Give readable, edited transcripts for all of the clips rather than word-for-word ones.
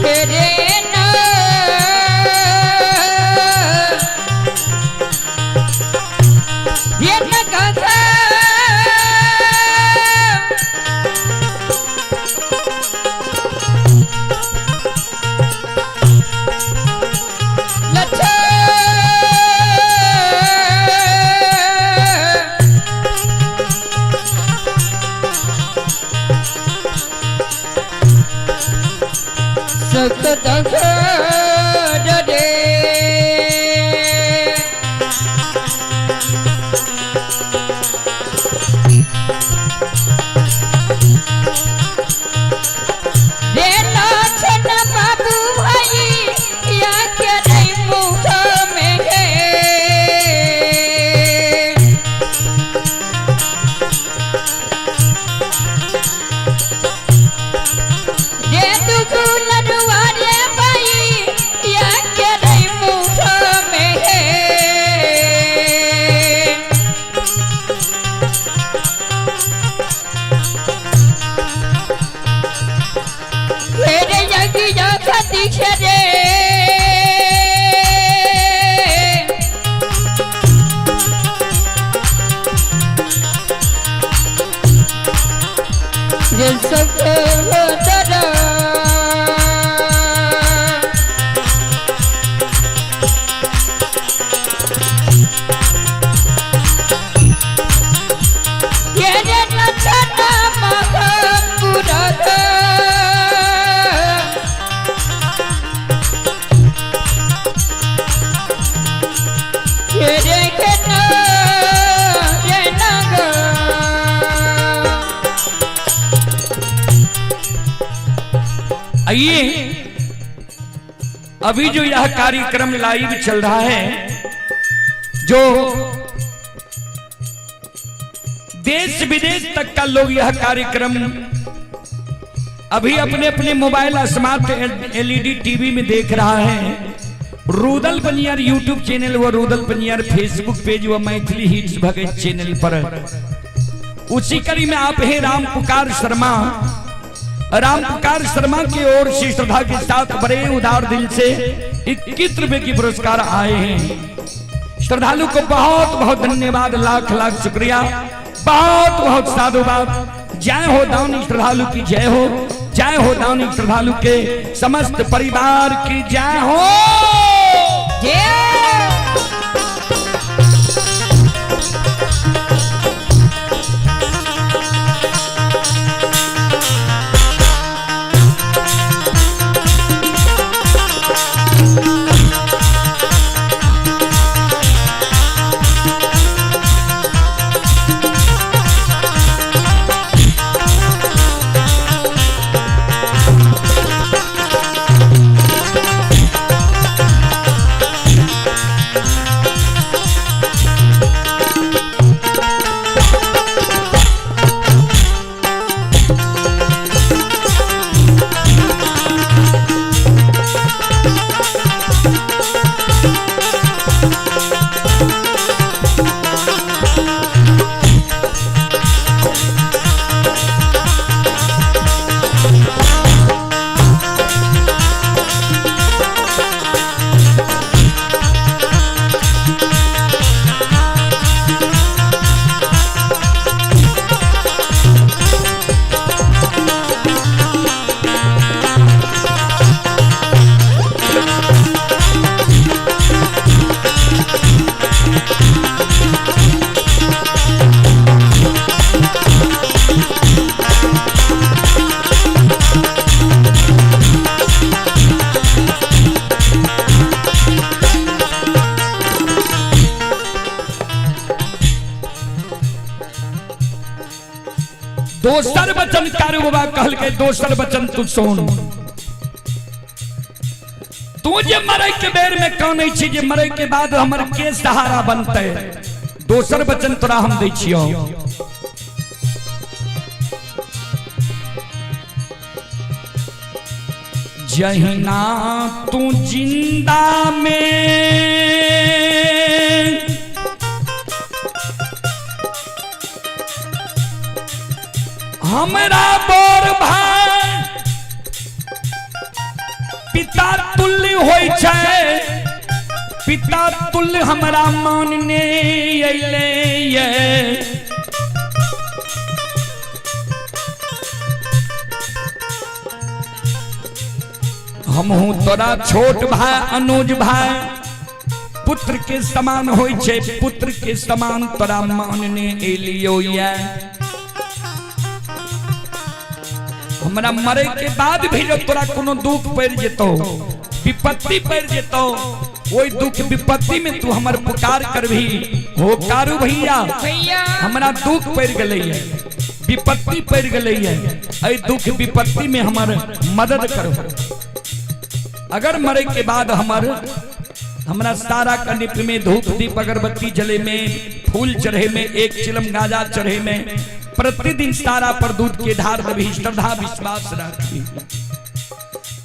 रे ना ये न कथा लच्छा सख्त रे। रे नाचन बाबू भाई या के नहीं मुख में है। रे दुख लड़ुआ रे भाई या के नहीं मुख में है। रे जगी जगती रे रे सखर। ये रे लछना महापुरथ ये रे के ना रे नाग। आइए, अभी जो यह कार्यक्रम लाइव चल रहा है, जो देश विदेश तक का लोग यह कार्यक्रम अभी अपने अपने मोबाइल स्मार्ट एलईडी टीवी में देख रहा है। रूदल पनियार यूट्यूब चैनल व रूदल पनियार फेसबुक पेज व मैथिली हिट्स भगत चैनल पर उसी कड़ी में आप हैं राम पुकार शर्मा। राम पुकार शर्मा की ओर से श्रद्धा के साथ बड़े उदार दिल से 21 रुपए की पुरस्कार आए हैं। श्रद्धालु को बहुत बहुत धन्यवाद, लाख लाख शुक्रिया, बहुत बहुत साधुवाद। जय हो दानी श्रद्धालु की जय हो, जय हो दानी श्रद्धालु के समस्त परिवार की जय हो। जय। दोसर वचन कारू बाबा कहल के दोसर वचन तू सुन। तू जे मरे के बेर में कानै छी जे मरे के बाद हमर के सहारा बनते, दोसर वचन तोरा हम दै छियौ। जहिना तू जिंदा में हमरा बड़ भाई पिता तुल्य होइ छै, पिता तुल्य हमरा मानने अयलै ये। हमहूँ तोरा छोट भाई अनुज भाई पुत्र के समान होइ छै, पुत्र के समान तोरा मानने एलियो ये। हमरा मरे के बाद भी जब तोरा कोनो दुख पड़ जेतो, विपत्ति पड़ जेतो, ओई दुख विपत्ति में तू हमर पुकार करभी, हो कारू भैया भैया हमरा दुख पड़ गेलै है, विपत्ति पड़ गेलै है, एहि दुख विपत्ति में हमर मदद करो। अगर मरे के बाद हमर हमरा सारा कनिप में धूप दीप अगरबत्ती जले में, फूल चढ़े में, एक चिलम गाजा चढ़े में, प्रतिदिन सारा पर दूध के धार दबी, श्रद्धा विश्वास रखी,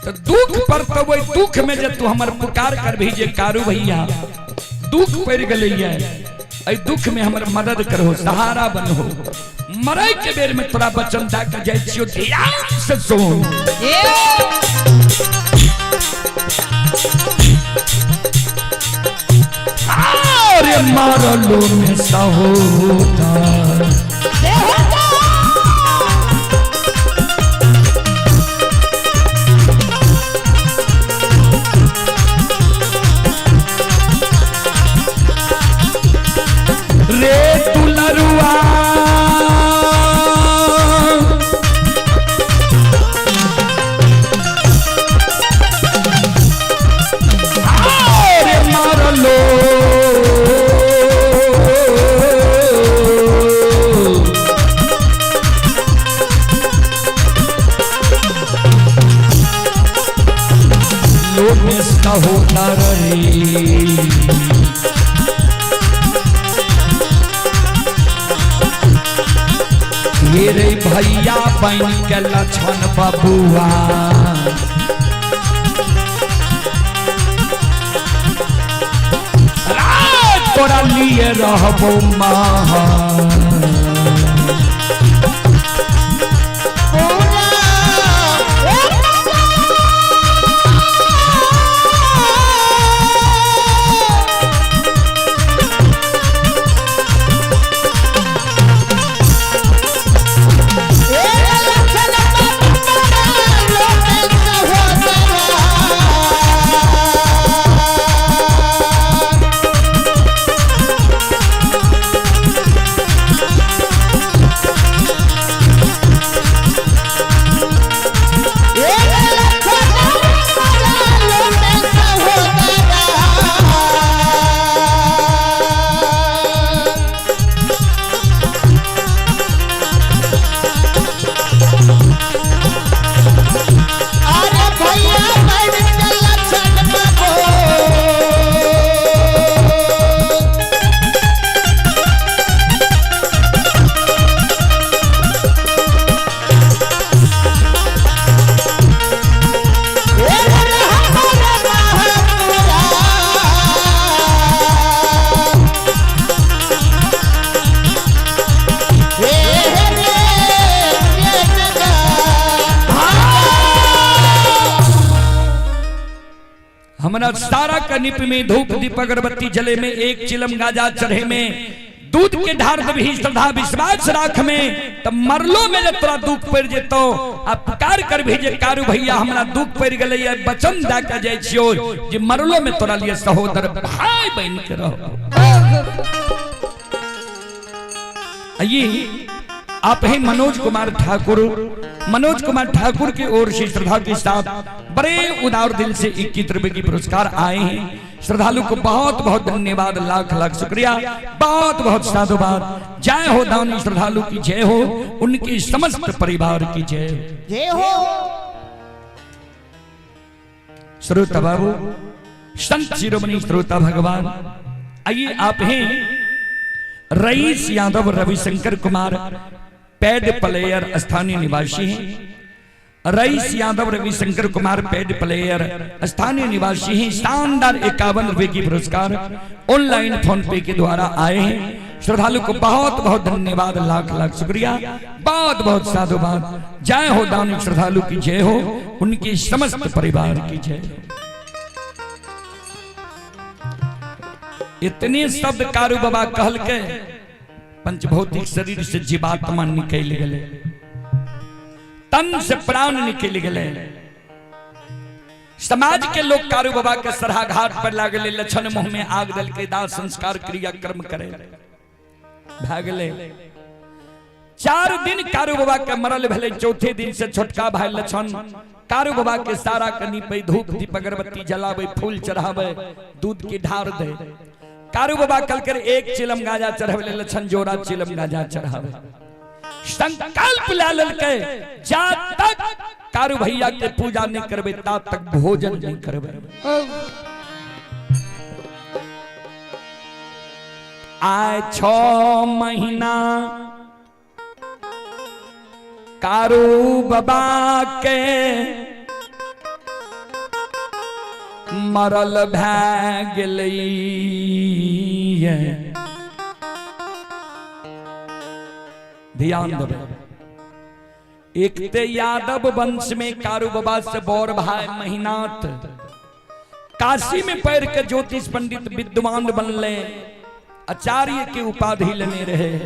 तो दुख पर तो वही दुख में जब तू हमर पुकार कर भी जे कारू भैया दुख पड़ गेलै है, एहि दुख में हमर मदद करो, सहारा बनो, मरे के बेर में तोरा वचन दे के जाइ छियो, ध्यान से सुन। ए अरे मारलो में सहोदा रे तुलरुआ, अरे मारलो लोमेस्ता होता रे। मेरे भैया बन के लक्षण बबुआ, रात तोरा लिए रहबो माँ। अरे भैया बन के लक्षण बाबू, हमरा सारा कनिप में धूप दीप अगरबत्ती जले में, एक चिलम गाजा चढ़े में, दूध के धार दबी, श्रद्धा विश्वास राख में, तब मरलो में जब तोरा दुख पड़ जेतो आ पुकार कर भी जे कारू भैया हमरा दुख पड़ गेलै है, वचन दे के जाइ छियो जे मरलो में तोरा लिए सहोदर भाई बन के रहो। ये आप हैं मनोज कुमार ठाकुर। मनोज कुमार ठाकुर की ओर से श्रद्धा के साथ बड़े उदार दिल से 21 रुपए की पुरस्कार आए हैं। श्रद्धालु को बहुत बहुत धन्यवाद, लाख लाख शुक्रिया, बहुत बहुत साधुवाद। जय हो दानी श्रद्धालु की जय हो, उनके समस्त परिवार की जय हो। जय हो। श्रोता बाबू, संत शिरोमणि श्रोता भगवान, आइए आप हैं rice Yadav Ravishankar Kumar, pad player, स्थानीय निवासी हैं। Rice Yadav Ravishankar Kumar pad player, स्थानीय निवासी हैं। शानदार 51 रुपए की पुरस्कार ऑनलाइन फोन पे के द्वारा आए हैं। श्रद्धालु को बहुत बहुत धन्यवाद, लाख लाख शुक्रिया, बहुत बहुत साधुवाद। जय हो दानी श्रद्धालु की जय हो, उनकी समस्त परिवार की जय हो। इतने शब्द कारू बाबा कहल के पंचभौतिक शरीर से जीवात्मा निकल गए, तन से प्राण निकल गए। समाज के लोग कारू बाबा के सरहा घाट पर लागले, लछन मुंह में आग दल के दाह संस्कार क्रिया कर्म करे भागले। 4 दिन कारू बाबा के मरल भेले, चौथे दिन से छोटका भाई लछन कारू बाबा के सारा कनी पे धूप दीप अगरबत्ती जलावे, फूल चढ़ावे, दूध की ढार दे। कारू बाबा कल कर एक चिलम गाजा चढ़ावे, लछन जोड़ा चिलम गाजा चढ़ावे। संकल्प ला ललके जा तक कारू भैया के पूजा नहीं करबे ता तक भोजन नहीं करबे। आए 6 महीना कारू बाबा के मरल भै गेलै। ध्यान देबै, एक ते यादव वंश में कारू बाबा से बड़ भाई महिनाथ काशी में पढ़ के ज्योतिष पंडित विद्वान बनले, आचार्य के उपाधि लेने रहे।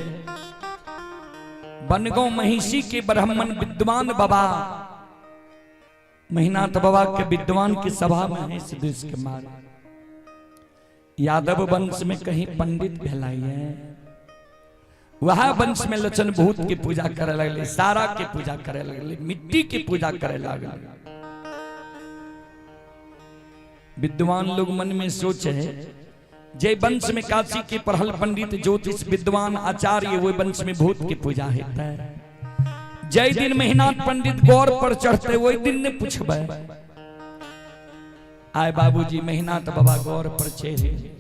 बनगांव महिषी के ब्राह्मण विद्वान बाबा महिनाथ बाबा के विद्वान की सभा में है इस देश के मार। यादव वंश में कहीं पंडित भेलाई है, वह वंश में लचन भूत की पूजा करे लगले, सारा के पूजा करे लगले, मिट्टी की पूजा करे लगले। विद्वान लोग मन में सोचे जे वंश में काशी के पढ़ल पंडित ज्योतिष विद्वान आचार्य वो वंश में भूत की पूजा होता है। जय दिन महिनाथ पंडित गौर पर चढ़ते वही दिन ने पूछबे, आए बाबूजी महिनाथ बाबा गौर पर चढ़े।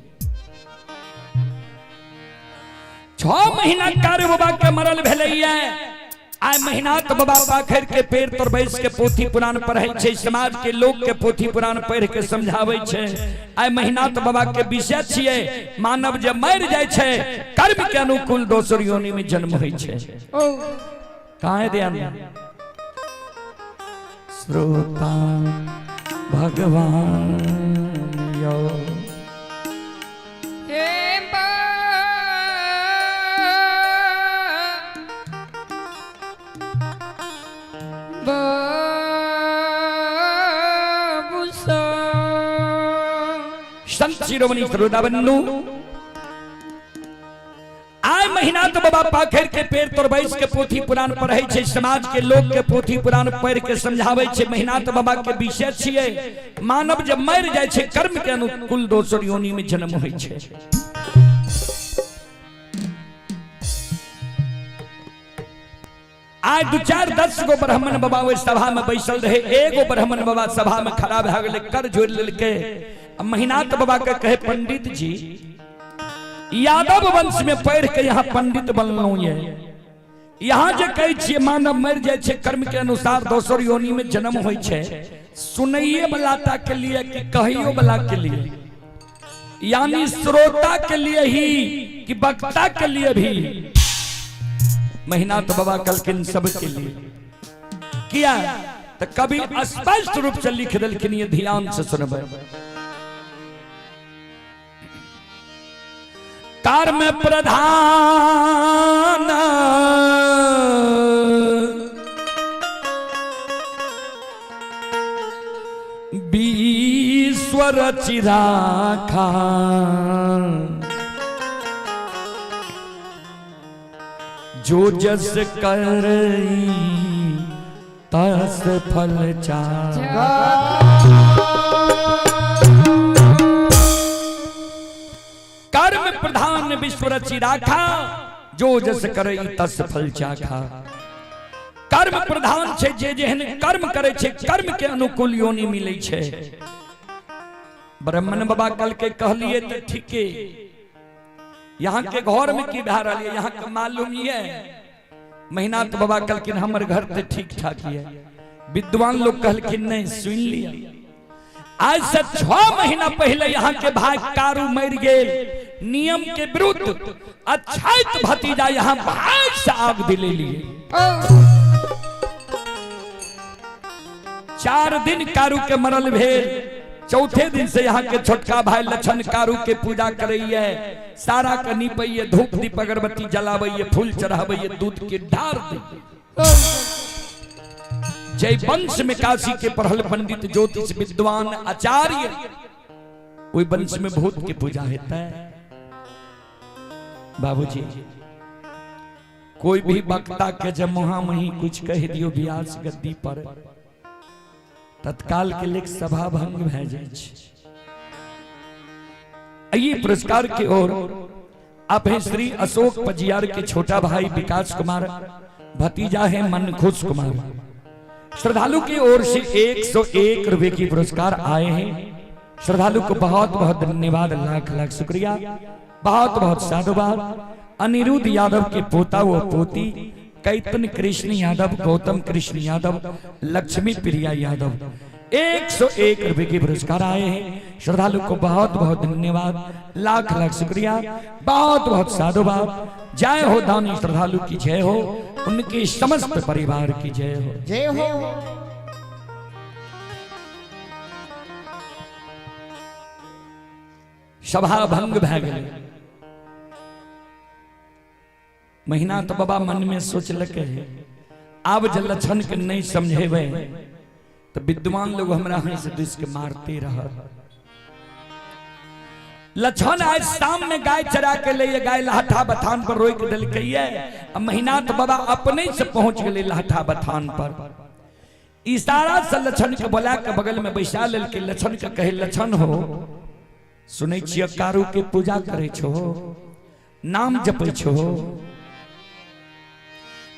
6 महीना कारू बाबा के मरल भेलैया। आय महिनाथ बाबा पाखर के पेड़ तर बैस के पोथी पुराण पढ़ै छै, समाज के लोग के पोथी पुराण पढ़ के समझाबै छै। आय महिनाथ बाबा के विषय छियै मानव जब मर जाइ छै कर्म के अनुकूल दोसर योनि में जन्म होइ छै। कहाँ है ध्यान? श्रोता भगवान यो संत शिरोमणि श्रोता बंधु, आय महीना तो बाबा पाखर के पेड़ तर बैस के पोथी पुराण पढ़ै छै, समाज के लोग के पोथी पुराण पढ़ के समझाबै छै। महिनाथ बाबा के विषय छियै मानव जब मर जाइ छै कर्म के अनुकूल दोसर योनि में जन्म होइ छै। आज 2 4 10 गो ब्राह्मण बाबा ओहि सभा में बैसल रहे, एगो ब्राह्मण बाबा सभा में खड़ा भए गेलै, कर जोड़ लेलकै। महिनाथ बाबा के कहे पंडित जी यादव वंश में पढ़ के यहाँ पंडित बनलहुँ ये, यहाँ जे कहै छियै मानव मरि जाइ छै कर्म के अनुसार दोसर योनि में जन्म होइ छै, सुनैये वाला ता के लिए कि कहियो वाला के लिए, यानी श्रोता के लिए ही कि वक्ता के लिए भी। महिनाथ बाबा कहलखिन सबके लिए किया तो कभी स्पष्ट रूप से लिख देलखिन, ये ध्यान से सुनबै। कर्म प्रधान विश्व रचिराखा, जो जस करई तस फल चार। कर्म प्रधान विश्व रचि राखा, जो जस करई तस फल चाखा। कर्म प्रधान छे, जे जेहन कर्म करे छे कर्म के अनुकूल योनि मिले छे। ब्राह्मण बाबा कल के कहलिए तो ठीके, यहाँ के घर में की भए रहल, यहाँ के मालूम ये। महिनाथ बाबा कहलखिन हमर घर तो ठीक ठाक ये। विद्वान लोग कहलखिन नहीं सुन लिया, आज से 6 महीना पहले यहाँ के भाई कारू मर गेल, नियम के विरुद्ध अछैत भतीजा यहाँ भाई से आग दिले लिए। 4 दिन कारू के मरल भेल, चौथे दिन से यहाँ के छोटका भाई लक्षण कारू के पूजा करैये, सारा के निपैये, धूप दीप अगरबत्ती जलाबैये, फूल चढ़ाबैये, दूध के ढार दैये। जय वंश में काशी के पढ़ल पंडित ज्योतिष विद्वान आचार्य, ओहि वंश में भूत के पूजा हेतै। बाबूजी कोई भी वक्ता के जब मुहा मही कुछ कह दियो व्यास गद्दी पर, तत्काल के लिए सभा भंग भए जाइ छै। ये पुरस्कार के ओर आप हैं श्री अशोक पजियार के छोटा भाई विकास कुमार, भतीजा है मनखुश कुमार। श्रद्धालु की ओर से 101 रुपए की पुरस्कार आए हैं। श्रद्धालु को बहुत बहुत धन्यवाद, लाख लाख शुक्रिया, बहुत बहुत साधुवाद। अनिरुद्ध यादव के पोता व पोती कैतन कृष्ण यादव, गौतम कृष्ण यादव, लक्ष्मी प्रिया यादव 101 रुपए के पुरस्कार आए हैं। श्रद्धालु को बहुत बहुत धन्यवाद, लाख लाख शुक्रिया, बहुत बहुत साधुवाद। जय हो दानी श्रद्धालु की जय हो, उनके समस्त परिवार की जय हो, जय हो। सभा भंग भए गेलै। महीना तो बाबा मन में सोचलकै आब जे लक्षण के नहीं समझेबै तो विद्वान लोग हमरा हंस दुस के मारते रहत। लक्षण आज शाम में गाय चरा के ले गाय लाठा बथान पर रोक देलकै। महीना तो बाबा अपने से पहुंच गेलै लाठा बथान पर। इशारा से लक्षण के बोला के बगल में बैसा लेलकै। लक्षण के कहे लक्षण हो सुनै छियै कारू के पूजा करै छो, नाम जपै छो,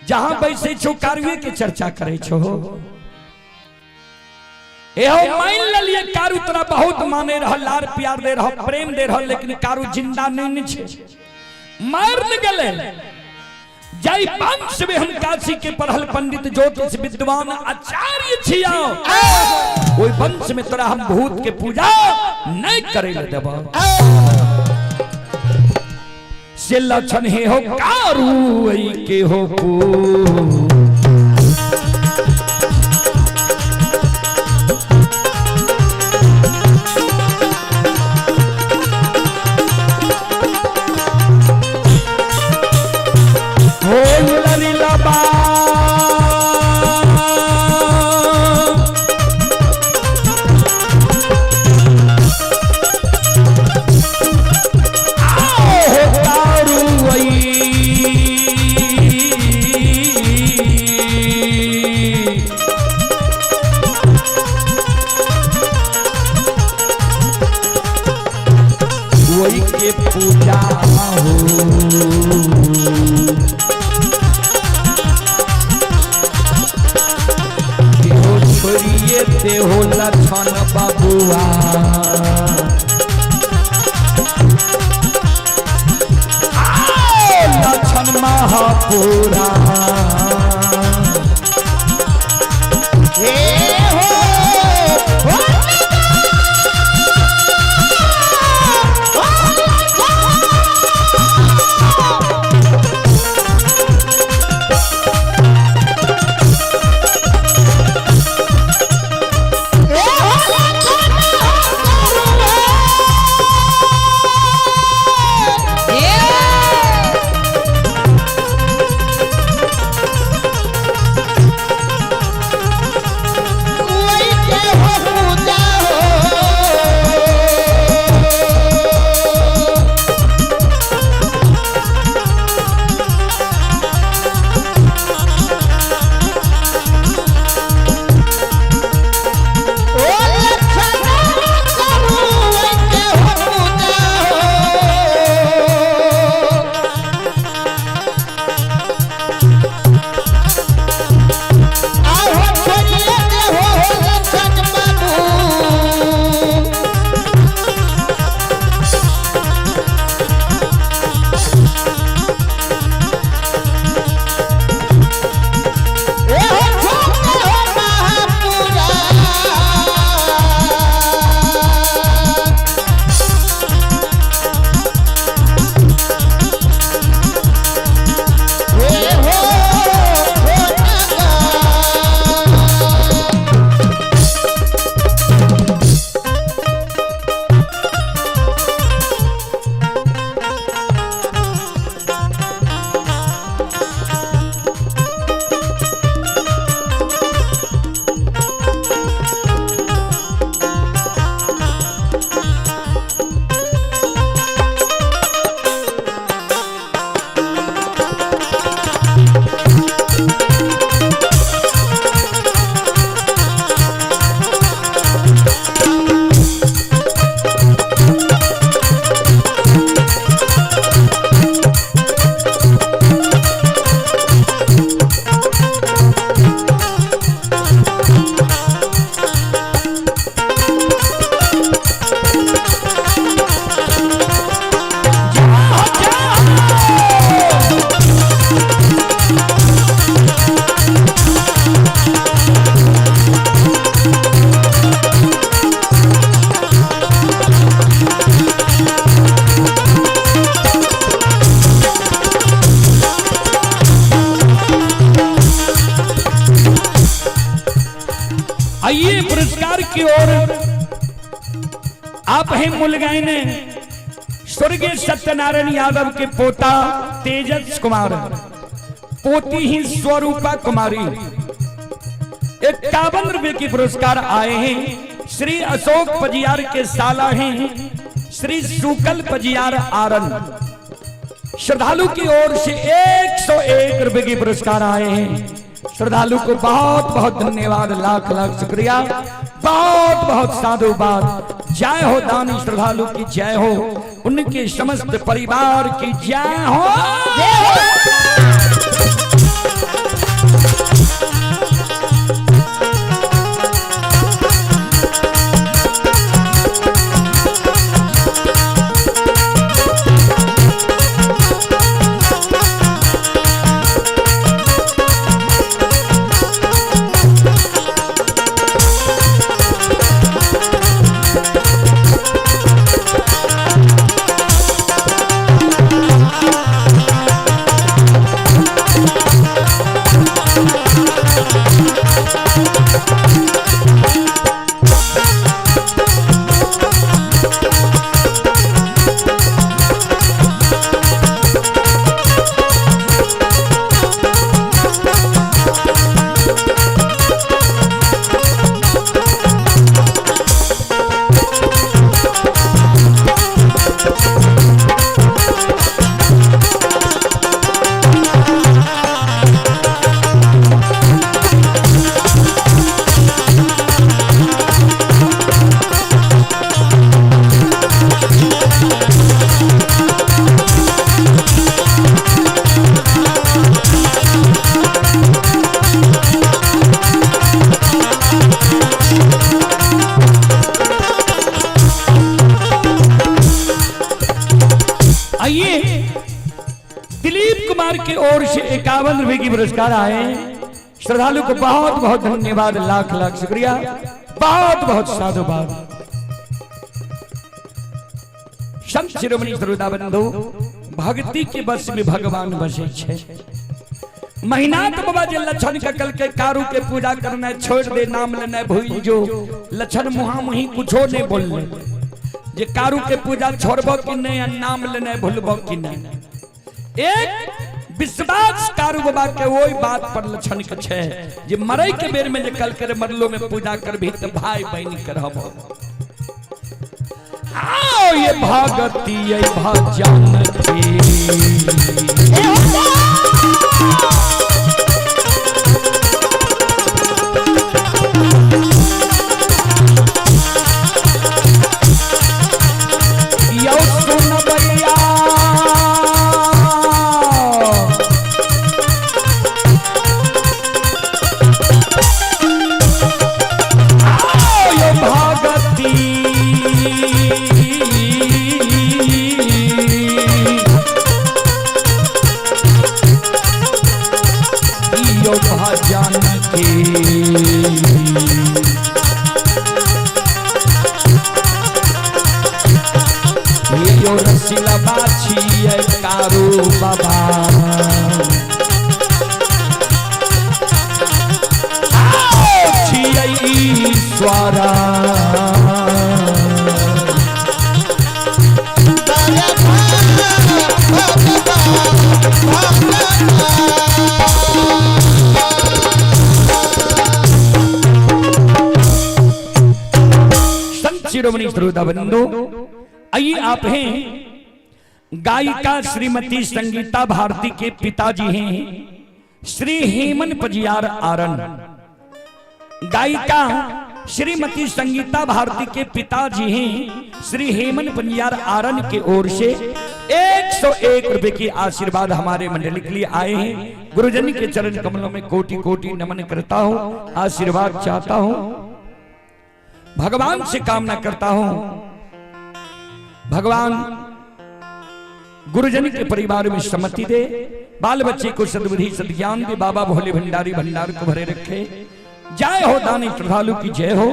जहां बैसै छो कारुए के चर्चा करै छो। एहो मान लेलिए कारू तोरा बहुत माने रह, लार प्यार दे रह, प्रेम दे रह, लेकिन कारू जिंदा नहीं छे, मर गेलै। जय वंश में हम काशी के पढ़ल पंडित ज्योतिष विद्वान आचार्य छिया, ओहि वंश में तोरा हम भूत के पूजा नहीं करे ले देबो। से लक्षण हे हो कारू ऐ के हो पू। के पूजा हो देहो छोड़िए देहो लक्षण बबुआ, लक्षण महापुरा। आइए पुरस्कार की ओर आप हैं मूलगायन स्वर्गीय सत्यनारायण यादव के पोता तेजस कुमार, पोती ही स्वरूपा कुमारी, 51 रुपए की पुरस्कार आए हैं। श्री अशोक पजियार के साला हैं श्री सुकल पजियार आरन। श्रद्धालु की ओर से 101 रुपए की पुरस्कार आए हैं। श्रद्धालु को बहुत बहुत धन्यवाद, लाख लाख शुक्रिया, बहुत बहुत साधुवाद। जय हो दानी श्रद्धालु की जय हो, उनके समस्त परिवार की जय हो। आइए दिलीप कुमार की ओर से 51 रुपए की पुरस्कार आए। श्रद्धालु को बहुत बहुत धन्यवाद, लाख लाख शुक्रिया, बहुत बहुत साधुवाद। संत शिरोमणि श्रोता बंधु, भक्ति के बस में भगवान बसे छे। महीनाथ बाबा जे लक्षण के कल के कारू के पूजा करना छोड़ दे, नाम लेना भूल जो, लक्षण मुहा मुही कुछो नहीं बोलले जे कारू के पूजा छोड़बो कि नहीं आ नाम लेना भूलबो कि नहीं। एक विश्वास कारू बाबा के वही बात पर लक्षण के छे जे मरे के बेर में जे कल करे मरलो में पूजा करबी त भाई बहन करबो। आओ ये भगती ये भजन की। यो सुन भैया आओ यो भगती यो भजन की। यो रसिला बाछी कारू बाबा आओ छियै ईश्वरा। संत शिरोमणि श्रोता बंधु, आइए आप हैं गायिका श्रीमती संगीता भारती के पिताजी हैं श्री हेमन पजियार आरन। गायिका श्रीमती संगीता भारती के पिताजी हैं श्री हेमन पजियार आरन के ओर से 101 रुपए की आशीर्वाद हमारे मंडली के लिए आए हैं। गुरुजन के चरण कमलों में कोटि कोटि नमन करता हूं, आशीर्वाद चाहता हूं, भगवान से कामना करता हूं भगवान गुरुजन के परिवार में सम्मति दे, बाल बच्चे को सद्बुद्धि सद्ज्ञान दे, बाबा भोले भंडारी भंडार को भरे रखे। जय हो दानी श्रद्धालु की जय हो,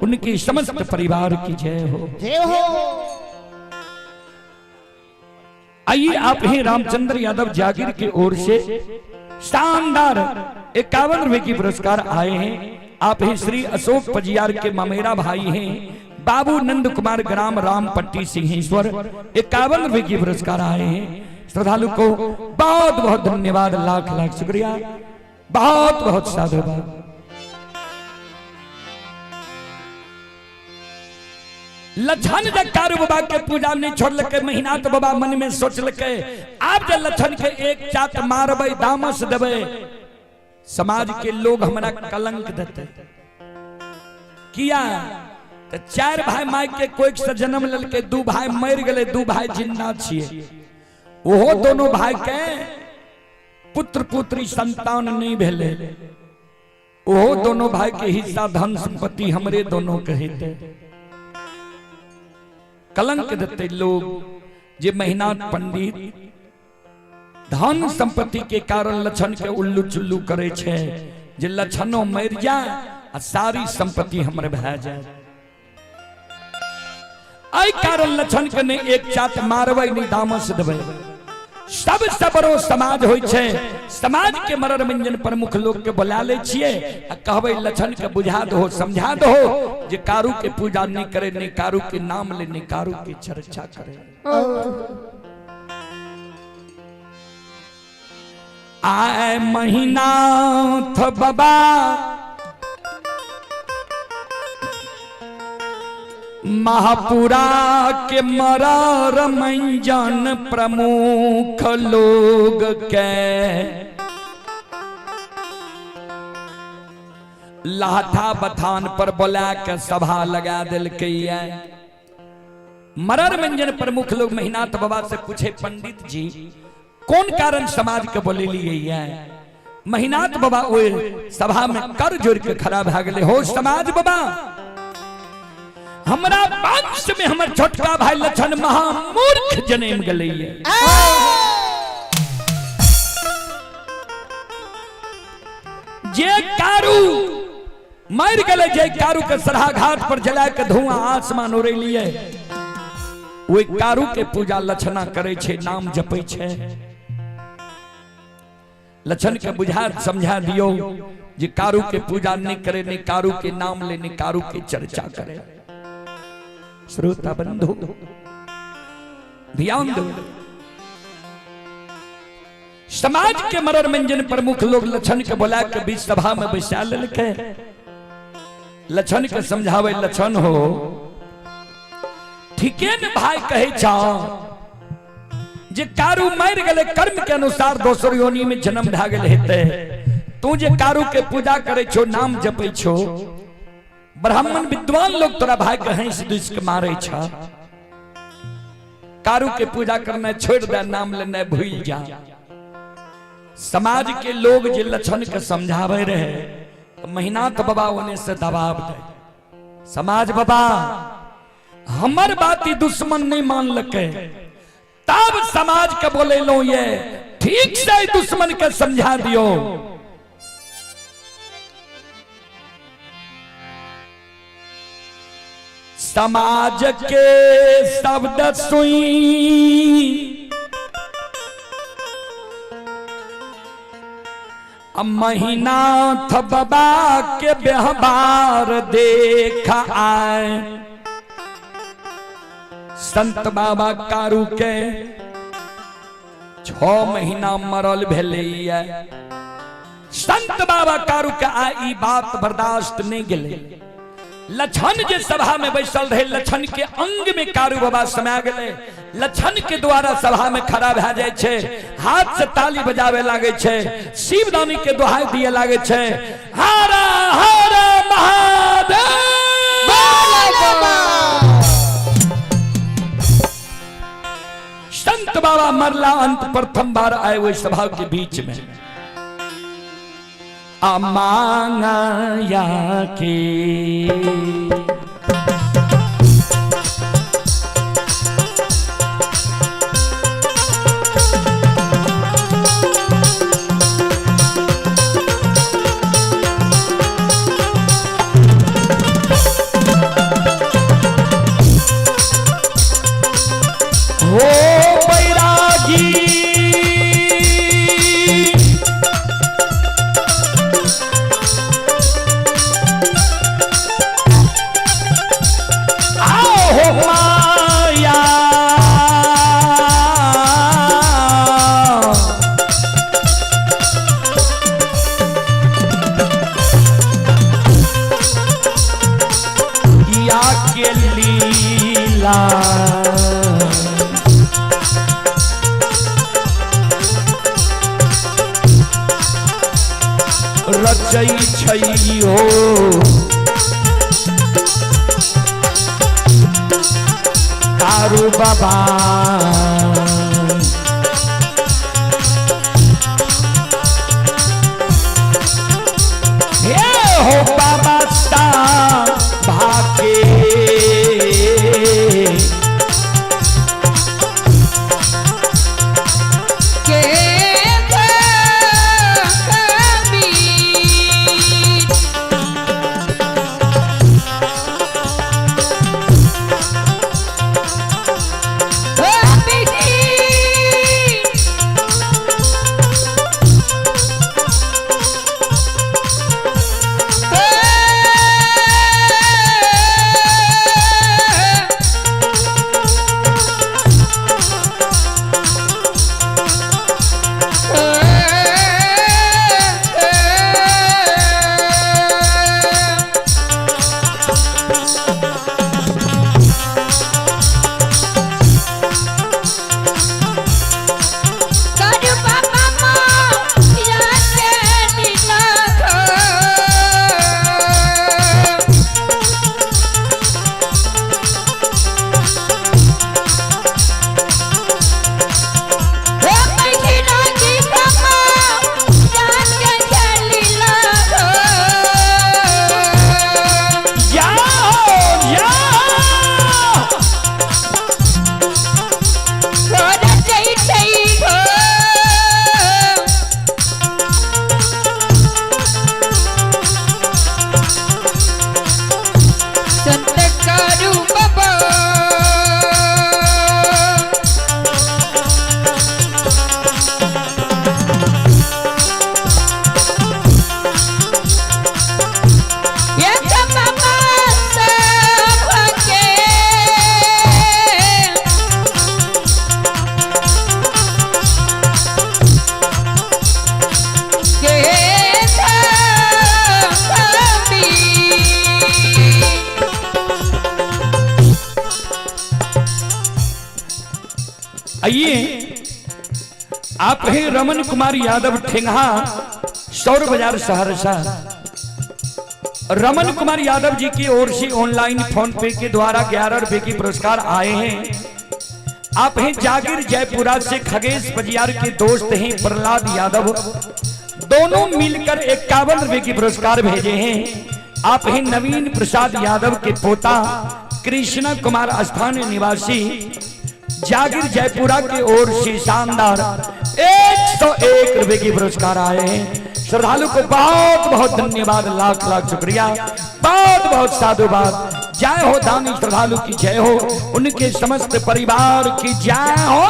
उनके समस्त परिवार की जय हो। जय हो। आइए आप हैं रामचंद्र यादव जागीर की ओर से शानदार 51 रुपए की पुरस्कार आए हैं। आप ही श्री अशोक पजियार के ममेरा भाई हैं, बाबू नंद कुमार, ग्राम रामपट्टी सिंहेश्वर, 51 रुपए की पुरस्कार आए हैं। श्रद्धालु को बहुत बहुत धन्यवाद, लाख लाख शुक्रिया, बहुत बहुत साधुवाद। लछन जब कारू बाबा के पूजा नहीं छोड़लकै, महिनाथ बाबा मन में सोचलकै आब जे लछन के एक चात मारबै, दामस देबै, समाज के लोग हमरा कलंक देते। किया तो 4 भाई माय के कोई से जन्म ललके, 2 भाई मर गए, 2 भाई जिंदा छिए, ओहो दोनों भाई के पुत्र पुत्री संतान नहीं भेले, ओहो दोनों भाई के हिस्सा धन संपत्ति हमरे दोनों के हेतै। कलंक देते लोग जे महिनाथ पंडित धन संपत्ति के कारण लछन के उल्लू चुल्लू करे छे, जे लछनो मर जाए आ सारी संपत्ति हमरे भए जाए। एहि कारण लछन के नहीं एक चाट मारबै, नहीं दामस देबै। सब सबरो समाज होइ छे, समाज के मरर मंजन प्रमुख लोग के बुला ले छिए आ कहबै लछन के बुझा दो, समझा दो जे कारू के पूजा नहीं करे, नहीं कारू के नाम ले, नहीं कारू के चर्चा करे। आए महिनाथ बाबा महापुरा के मरर मंजन प्रमुख लोग के लाठा बथान पर बोला के सभा लगा दिलकै। मरर मंजन प्रमुख लोग महिनाथ बाबा से पूछे, पंडित जी कौन कारण समाज के बोले लिए? महिनाथ बाबा ओए सभा में कर जोड़ के खड़ा भए गेलै। हो समाज बाबा, हमरा वंश में हमर छोटका भाई लछन महामूर्ख जन्म गेलै। जे कारू मर गेलै, जे कारू के सरहा घाट पर जला के धुआं आसमान उड़ेलिए, ओहि कारू के पूजा लछना करे छे, नाम जपै छे। लछन के बुझा समझा दियो जे कारू के पूजा नहीं करे, नहीं कारू के नाम ले, नहीं कारू के चर्चा करे। श्रोता बंधु ध्यान दो, समाज के मरर मंजन प्रमुख लोग लछन के बोला के बीच सभा में बैसा लेलकै। लछन के समझावे, लछन हो ठीके न भाई कहे छा जे कारू मर गेलै, कर्म के अनुसार दोसर योनि में जन्म भए गेल हेतै। तू जे कारू के पूजा करे छो, नाम जपै छो, ब्राह्मण विद्वान लोग तोरा भाई के हंस दुस के मारे छ। कारू के पूजा करना छोड़ दे, नाम लेना भूल जा। समाज के लोग जे लछन के समझावे रहे, महिनाथ बाबा ओने से दबाव दे। समाज बाबा हमर बात ही दुश्मन नहीं मान लके, तब समाज के बोले लो ये ठीक से दुश्मन के समझा दियो। समाज के शब्द सुई महिनाथ बाबा के व्यवहार देख आए। संत बाबा कारू के 6 महीना मरल भेलैया। संत बाबा कारू के आ ई बात बर्दाश्त नहीं गेलै। लछन जे सभा में बैसल रहे, लछन के अंग में कारू बाबा समा गेलै। लछन के द्वारा सभा में खड़ा भए जाय छै, हाथ से ताली बजावे लागे छै, शिवदानी के दुहाई दिए लागे छै, हर हर महादेव। संत बाबा मरला अंत प्रथम बार आए हुए सभा के बीच में। अमांगा के हो बैरागी लीला। रचै छै हो कारू बाबा। हे हो बाबा ता भाके के कबीर कबीर करू बाबा माया के नीला हे मैथिला की बाबा या के लीला जाओ जाओ। घर जै छै हो। संत करू बाबा एक बाबा सबके के कबीर। आइए आप हैं रमन कुमार यादव ठेंगा सौर बाजार सहरसा। रमन कुमार यादव जी की ओर से ऑनलाइन फोन पे के द्वारा 11 रुपए की पुरस्कार आए हैं। आप हैं जागिर जयपुरा से खगेश बजियार के दोस्त हैं प्रहलाद यादव, दोनों मिलकर 51 रुपए की पुरस्कार भेजे हैं। आप हैं नवीन प्रसाद यादव के पोता कृष्णा कुमार स्थान निवासी जागिर जयपुरा की ओर से शानदार 101 रुपए की पुरस्कार आए हैं। श्रद्धालु को बहुत बहुत धन्यवाद, लाख लाख शुक्रिया, बहुत बहुत साधुवाद। जय हो दानी श्रद्धालु की जय हो, उनके समस्त परिवार की जय हो।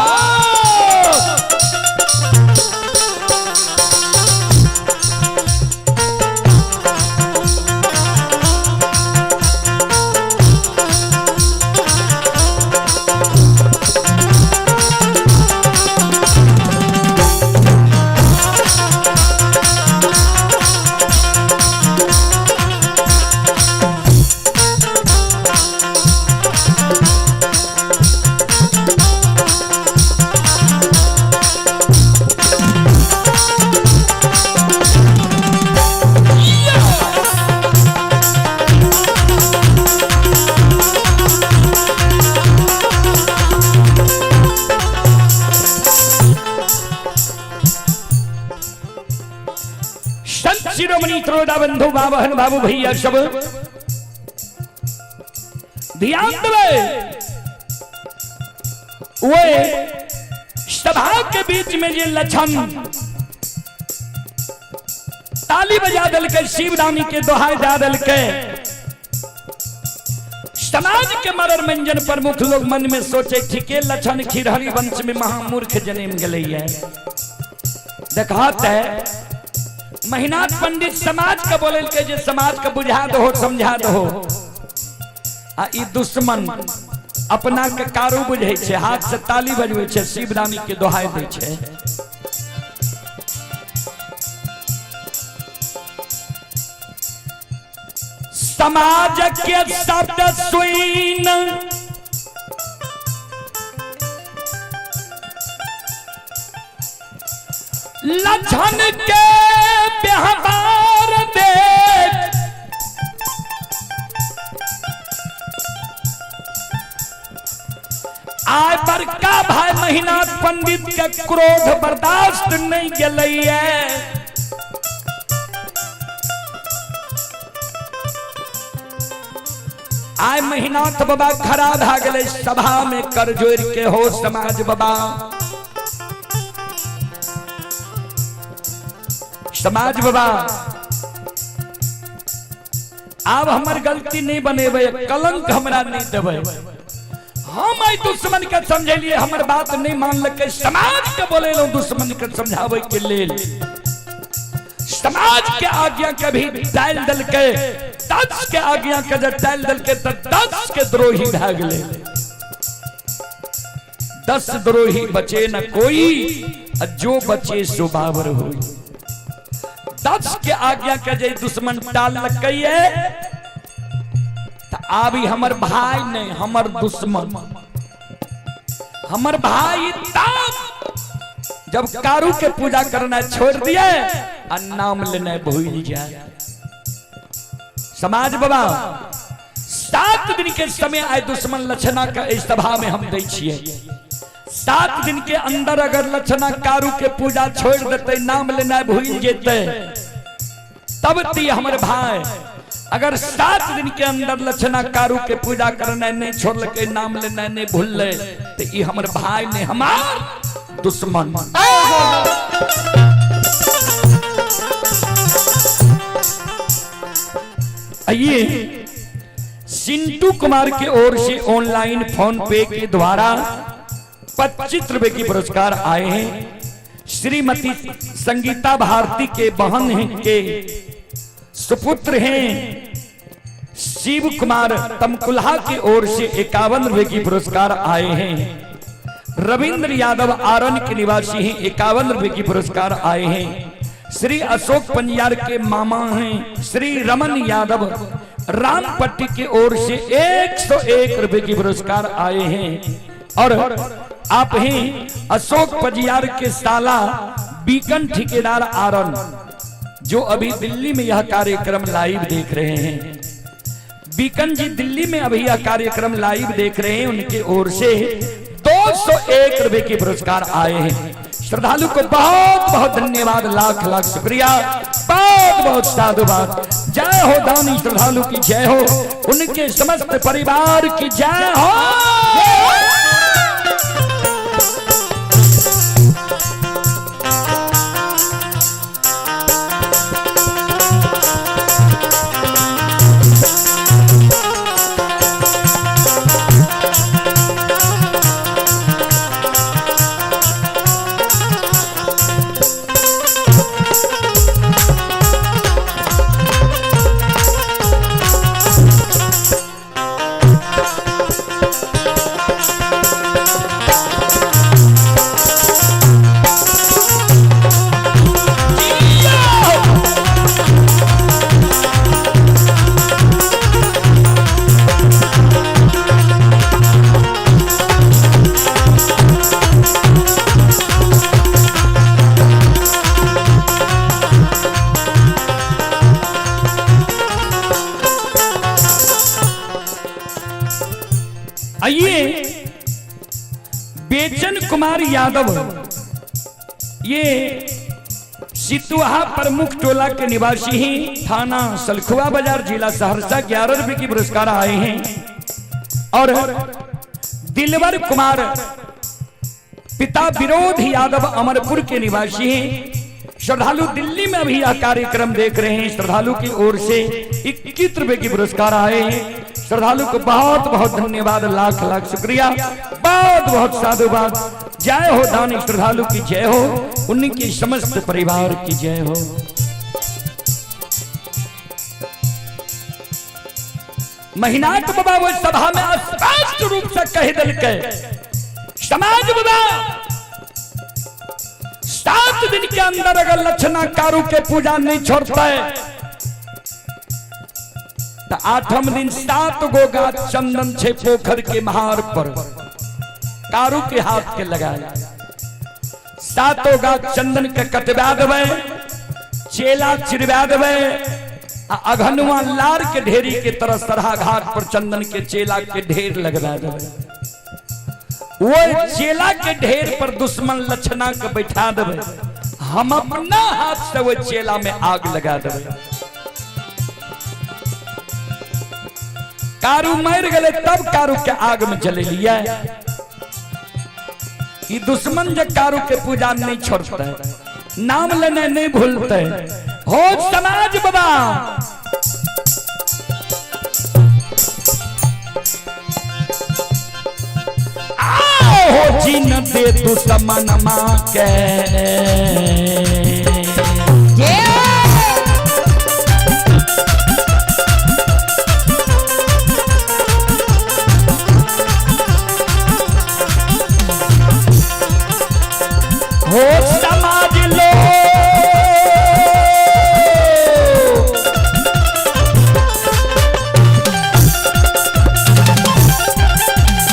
संत शिरोमणि त्रोदा बंधु बाबहन बाबू भैया सब ध्यान देवे। वे सभा के बीच में जे लक्षण ताली बजा दल के शिवदानी के दोहाई दा दल के समाज के मरर मंजन प्रमुख लोग मन में सोचे ठीके लक्षण खिरहरी वंश में महामूर्ख जन्म गले है। देखात है महिनाथ पंडित समाज का बोले के जे समाज का बुझा दो समझा दो, आ ई दुश्मन अपना के कारू बुझे छे, हाथ से ताली बजवे छे, शिवदानी के दोहाई दे छे। समाज के शब्द सुन लक्षण के व्यवहार देख आय बड़का भाई महिनाथ पंडित के क्रोध बर्दाश्त नहीं गेलैया। आय महिनाथ बाबा खड़ा भए गेलै सभा में कर जोड़ के, हो समाज बाबा, समाज बाबा आब हमर गलती नहीं बनेबै, कलंक हमरा नहीं देबै। हम आई दुश्मन के समझेलिए, हमर बात नहीं मानलकै, समाज के बोलेलहुँ दुश्मन के समझाबै के लेल। समाज के आज्ञा के भी डाल दलकै, 10 के आज्ञा के जब डाल दलकै त 10 के द्रोही भए गेलै। 10 द्रोही बचे न कोई, आ जो बचे सो बाबर होई। 10 के आज्ञा के जे दुश्मन टाललकै त आबी हमर भाई नहीं, हमर दुश्मन। हमर भाई तब जब कारू के पूजा करना छोड़ दिए आ नाम लेना भूल जाए। समाज बाबा 7 दिन के समय आए दुश्मन लक्षणा के इस सभा में हम दै छियै। 7 दिन के अंदर अगर लक्षणा कारू के पूजा छोड़ देते, नाम लेना भूल जेते, तब ती हमर भाई। अगर 7 दिन के अंदर लक्षणा कारू के पूजा करना नहीं छोड़लकै, नाम लेना नहीं भूलले, तो ई हमर भाई ने हमार दुश्मन। आइए सिंटू कुमार के ओर से ऑनलाइन फोन पे के द्वारा 25 रुपए की पुरस्कार आए हैं। श्रीमती संगीता भारती के बहन हैं के सुपुत्र हैं शिव कुमार तमकुल्हा की ओर से 51 रुपए की पुरस्कार आए हैं। रविंद्र यादव आरन के निवासी हैं, 51 रुपए की पुरस्कार आए हैं। श्री अशोक पंजियार के मामा हैं श्री रमन यादव रामपट्टी की ओर से 101 रुपए की पुरस्कार आए हैं। और आप हैं अशोक पंजियार के साला बीकन ठेकेदार आरन, जो अभी दिल्ली में यह कार्यक्रम लाइव देख रहे हैं। बीकन जी दिल्ली में अभी यह कार्यक्रम लाइव देख रहे हैं, उनकी ओर से 201 रुपए के पुरस्कार आए हैं। श्रद्धालु को बहुत बहुत धन्यवाद, लाख लाख शुक्रिया, बहुत बहुत साधुवाद। जय हो दानी श्रद्धालु की जय हो, उनके समस्त परिवार की जय हो। आइए बेचन कुमार यादव, ये सितुहा प्रमुख टोला के निवासी हैं, थाना सलखुआ बाजार, जिला सहरसा, 11 रुपए की पुरस्कार आए हैं। और दिलवर कुमार पिता विरोध यादव अमरपुर के निवासी हैं। श्रद्धालु दिल्ली में अभी यह कार्यक्रम देख रहे हैं। श्रद्धालु की ओर से 21 रुपए की पुरस्कार आए हैं। श्रद्धालु को बहुत बहुत धन्यवाद, लाख लाख शुक्रिया, बहुत बहुत साधुवाद। जय हो दानी श्रद्धालु की जय हो, उनकी समस्त परिवार की जय हो। महिनाथ बाबा वो सभा में स्पष्ट रूप से कह दिलकै, समाज बाबा 7 दिन के अंदर अगर लक्षणा कारू के पूजा नहीं छोड़ता है तो 8म दिन 7 गो गाछ चंदन छे पोखर के महार पर कारू के हाथ के लगाए। 7 सातों गाछ चंदन के कटवा देबै, चेला चिरवा देबै आ अघनुआ लार के ढेरी के तरह सरहा घाट पर चंदन के चेला के ढेर लगवा देबै। वो चेला के ढेर पर दुश्मन लक्षणा के बैठा देबै, हम अपना हाथ से वो चेला में आग लगा देबै। कारू मर गए तब कारू के आग में जले लिया। ये दुश्मन जो कारू के पूजा नहीं छोड़ते, नाम लेने नहीं भूलते। हो समाज बाबा, आओ हो जिन दे दुश्मन मां के। हो समाज लो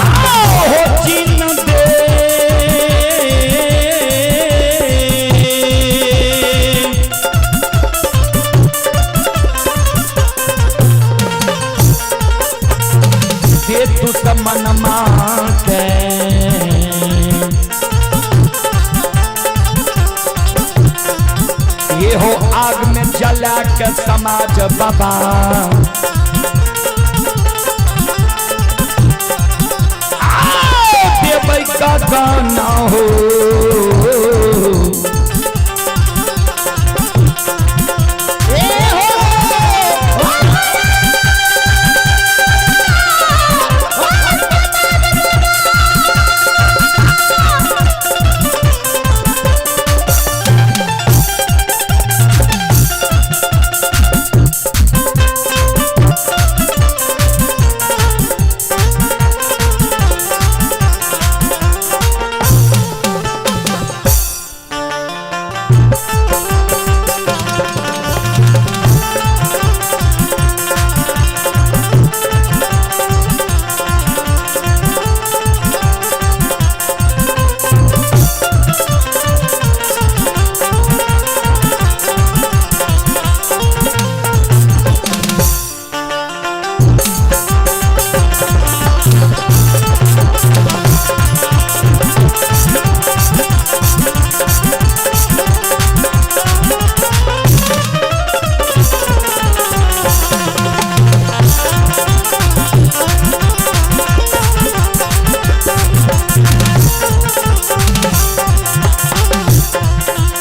आओ हो जिन दे दे दुश्मन मां के। ये हो आग में जला के समाज बाबा, आओ देबै का गाना हो।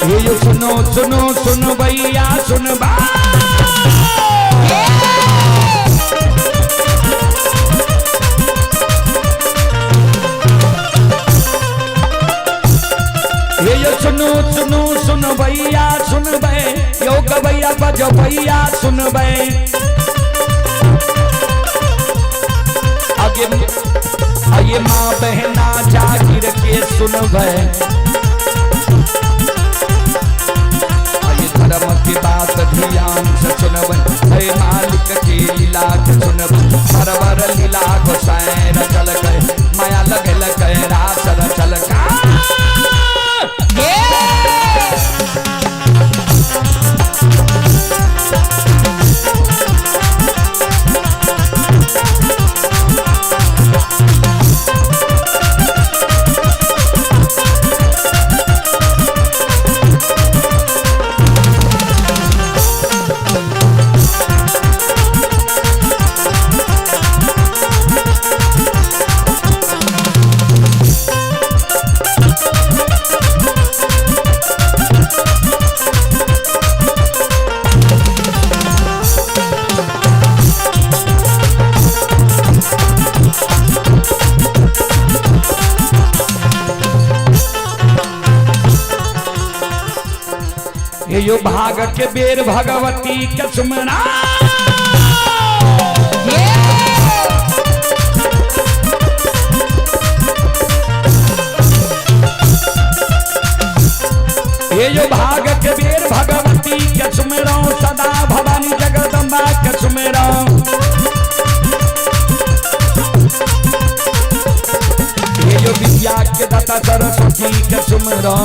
ये सुनो सुनो सुनो भैया सुन बा। ये सुनो सुनो सुनो भैया सुन बे, यो गवैया बजो भैया सुन बे। आगे आइए माँ बहना जागिर के सुन बे, धर्म की बात ध्यान से सुनब, हे मालिक के लीला के सुनब। हर लीला गोसाई रचल गए, माया लगल गए रास रचल का। यो भाग के बेर भगवती के सुमना। ये यो भाग के बेर भगवती के सुमरो, सदा भवानी जगदम्बा के सुमरो। ये जो विद्या के दाता सरस्वती जी के सुमरो।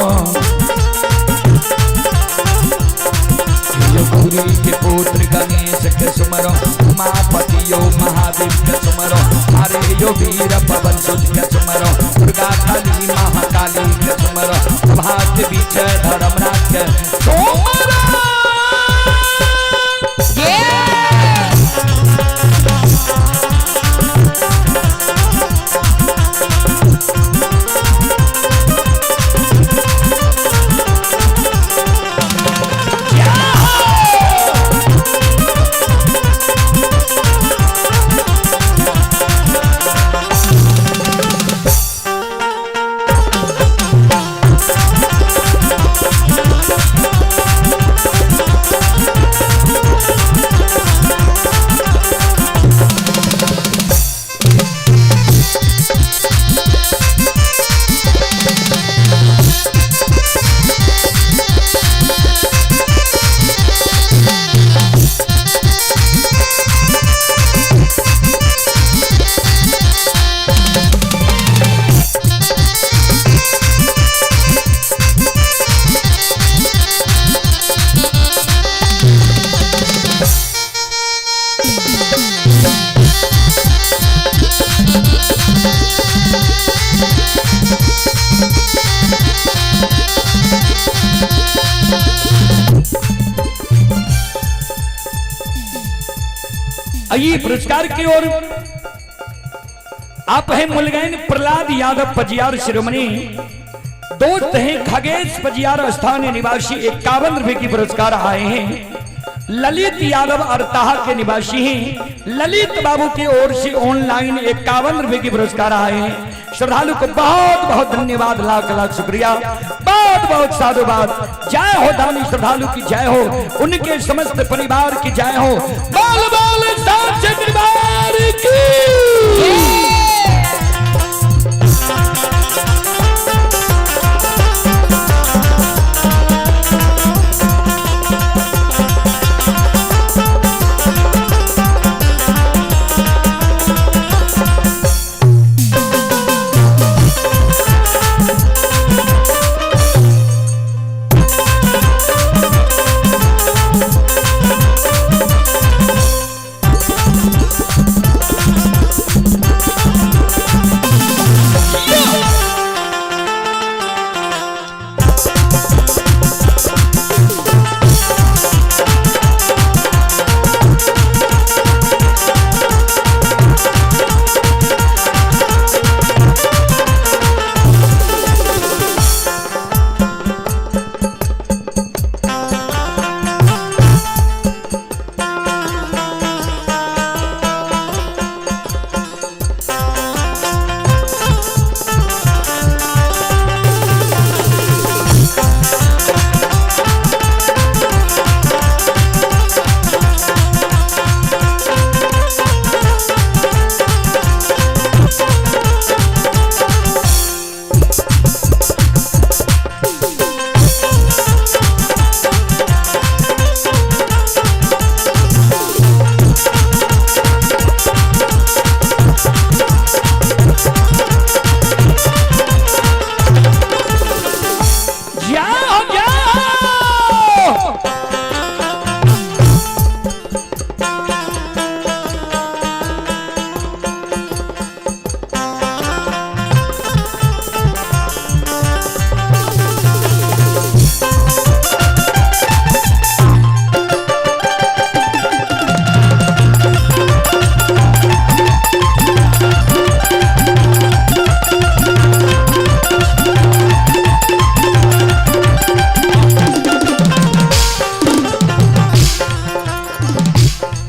यो गौरी के पुत्र गणेश के सुमरो, उमापति यो महादेव के सुमरो, हरे यो वीर पवन सुत के सुमरो, दुर्गा काली महाकाली के सुमरो, भाग्य बीच धर्मराज के सुमरो। आइए पुरस्कार की ओर आप हैं मुलगैन प्रहलाद यादव पजियार शिरोमणि, दोस्त हैं खगेश पजियार स्थानीय निवासी, 51 रुपए की पुरस्कार आए हैं। ललित यादव अरताहा के निवासी हैं, ललित बाबू की ओर से ऑनलाइन 51 रुपए की पुरस्कार आए हैं। श्रद्धालु को बहुत बहुत धन्यवाद, लाख लाख शुक्रिया, बहुत बहुत साधुवाद। जय हो दानी श्रद्धालु की जय हो, उनके समस्त परिवार की जय हो। बोल बोल साचे दरबार की।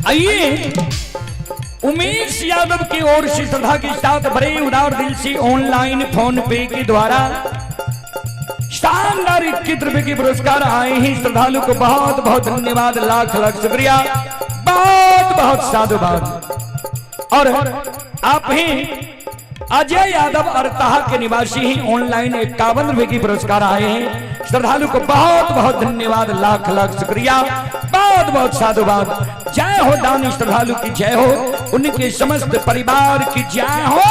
आइए उमेश यादव की ओर से श्रद्धा के साथ बड़े उदार दिल से ऑनलाइन फोन पे के द्वारा शानदार 21 रुपए के पुरस्कार आए हैं। श्रद्धालु को बहुत बहुत धन्यवाद, लाख लाख शुक्रिया, बहुत बहुत साधुवाद। और आप हैं अजय यादव अरताहा के निवासी हैं, ऑनलाइन 51 रुपए की पुरस्कार आए हैं। श्रद्धालु को बहुत बहुत धन्यवाद, लाख लाख शुक्रिया, बहुत बहुत साधुवाद। जय हो दानी श्रद्धालु की जय हो, उनके समस्त परिवार की जय हो।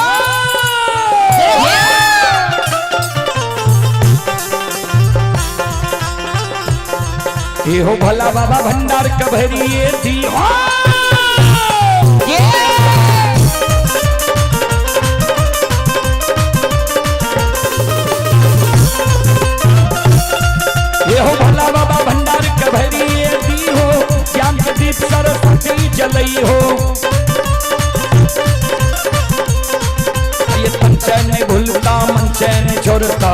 ये हो भोला बाबा भंडार कभरिए दी हो। ये हो भोला बाबा भंडार कभरिए दी हो, ज्ञान के दीप सरस्वती जलई हो। ये तन चैन भूलता मन चैन छोड़ता,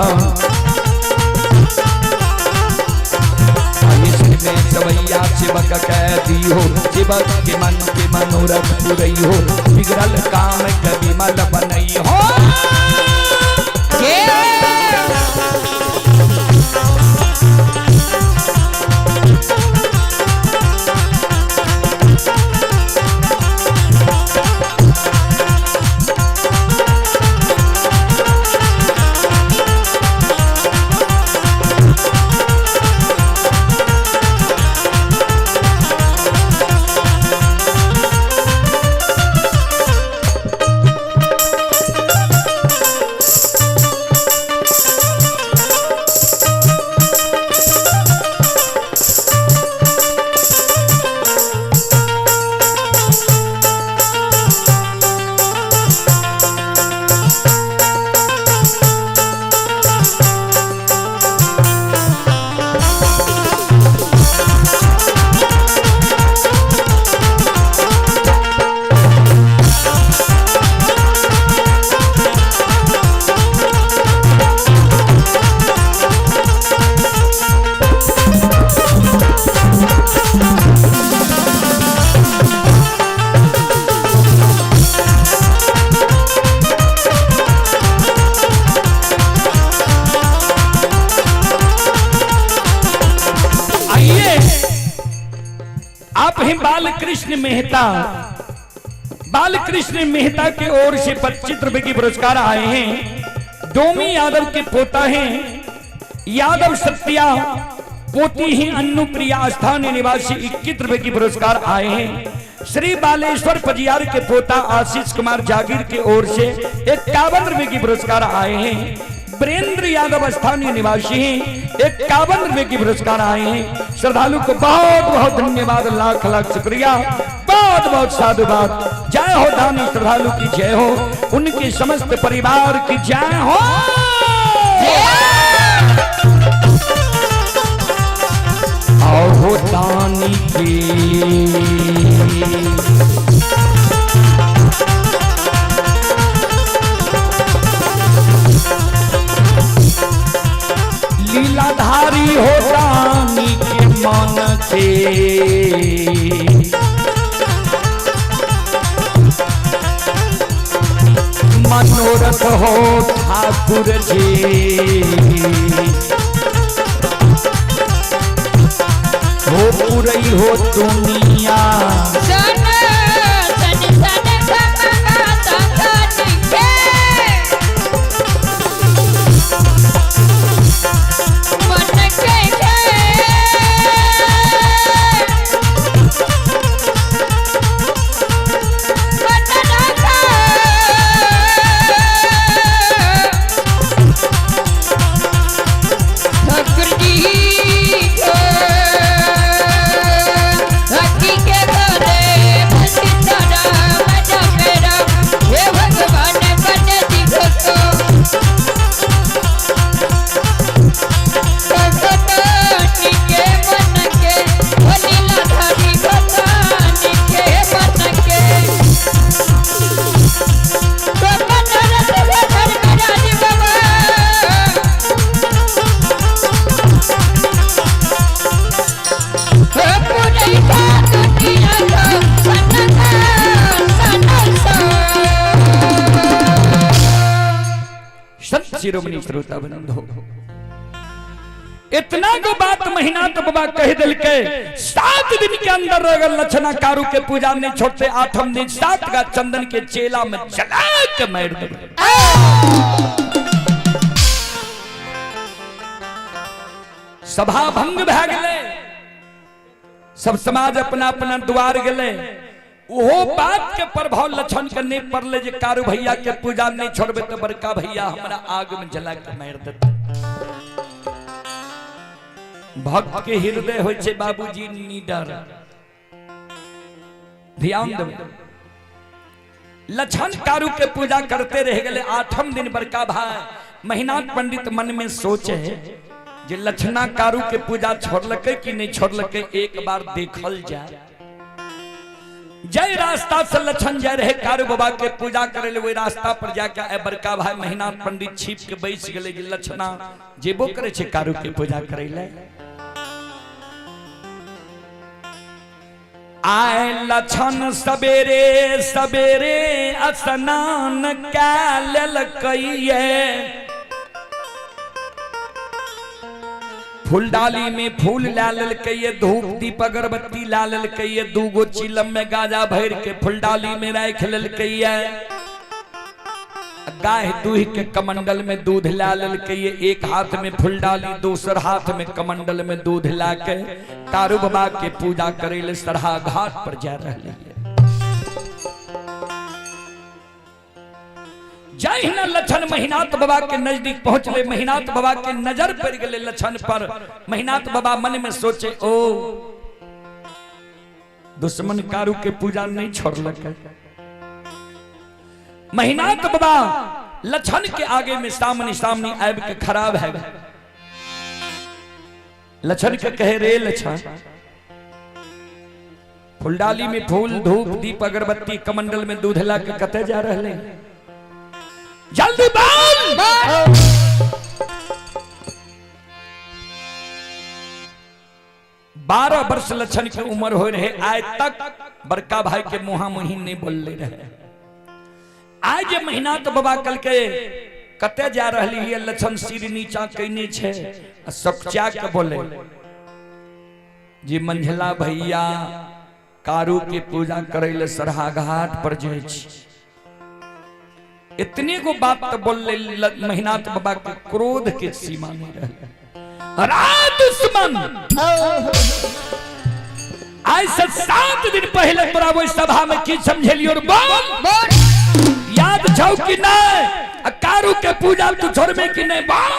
में सवैया शिवक कह दी हो, शिवक के मन के मनोरथ पुरई हो, बिगड़ल काम कभी मल बनई हो। आइए आप हैं बालकृष्ण मेहता। बालकृष्ण मेहता के ओर से 25 रुपए की पुरस्कार आए हैं। डोमी यादव के पोता हैं यादव सत्या, पोती ही अन्नू प्रिया, स्थानीय निवासी, 21 रुपए की पुरस्कार आए हैं। श्री बालेश्वर पजियार के पोता आशीष कुमार जागीर के ओर से 51 रुपए की पुरस्कार आए हैं। वीरेंद्र यादव स्थानीय निवासी हैं, 51 रुपए की पुरस्कार आए हैं। श्रद्धालु को बहुत बहुत धन्यवाद, लाख लाख शुक्रिया, बहुत बहुत साधुवाद। जय हो दानी श्रद्धालु की जय हो, उनके समस्त परिवार की जय हो। आओ दानी की लीलाधारी हो दानी के मन के, मनोरथ हो ठाकुर जी। हो पुरई हो दुनिया सन सन सन ग म ग त ग नि के मन के मन रखा ठाकुर जी के हकी के घरे भंडारा मजा मेरा, हे भगवान बन दिखो भगवान के मन के लीला धारी भगवान के मन के तो मनरथ धर्मराज बाबा। संत शिरोमणि श्रोता बंधो, इतना को बात महीना तो बाबा कह दिल के 7 दिन के अंदर अगर लक्षणा कारू के पूजा नहीं छोड़ते, 8वें दिन 7 का चंदन के चेला में जला के मार दे। सभा भंग भै गेलै, सब समाज अपना अपना द्वार गेलै। ओहो बात के प्रभाव लक्षण के नहीं पड़ले जे कारू भैया के पूजा नहीं छोड़बे तो बड़का भैया हमरा आग में जला के मार देते। भक्त के हृदय होइ छै बाबूजी निडर। ध्यान देबै, लछन कारू के पूजा करते रह गए। आठम दिन बड़का भाई महिनाथ पंडित मन में सोचे जे लछना कारू के पूजा छोड़लकै कि नहीं छोड़लकै, एक बार देखल जाए। जय रास्ता से लछन जाय रहे कारू बाबा के पूजा करे ले, वही रास्ता पर जाके आए बड़का भाई महिनाथ पंडित छिप के बैस गेले जे लछना जेबो करे छे कारू के पूजा करे ले। आए लछन सवेरे सवेरे स्नान कै लेलकैये, फूलडाली में फूल ला लेलकैये, धूप दीप अगरबत्ती ला लेलकैये, दूगो चिलम में गाजा भर के फूलडाली में राख लेलकैये, गाय दूह के कमंडल में दूध ला लेलकैये, एक हाथ में फूलडाली दोसर हाथ में कमंडल में दूध ला के कारू बाबा के पूजा करे ले सरहा घाट पर जा रहे। जहिना लछन महिनाथ बाबा के नजदीक पहुंचले, महिनाथ बाबा के नजर पड़ गए लछन पर। महिनाथ बाबा मन में सोचे, ओ दुश्मन कारू के पूजा नहीं छोड़लक। महिनाथ बाबा लछन के आगे में सामने सामने आबि के खराब है। लछन के कहे, रे लछन, फुलडाली में फूल धूप दीप अगरबत्ती कमंडल में दूध ला के कते जा रहे? जल्दी बोल। 12 वर्ष लछन के उम्र हो रहे, आय तक बड़का भाई के मुहा मुही नहीं बोलले रहे। आज जे महीना तो बाबा कल के कते जा रही है, लछन सिर नीचा कैने छे आ सकचा के बोले जे मंझला भैया कारू के पूजा करे ले सरहा घाट पर जाय छी। इतने को बात तो बोल ले, महिनाथ बाबा के क्रोध के सीमा नहीं रहे। अरे दुश्मन, आज से 7 दिन पहले तोरा ओहि सभा में की समझेलियो रे? बोल, याद छौ कि नहीं? आ कारू के पूजा तू छोड़बे कि नहीं? बोल।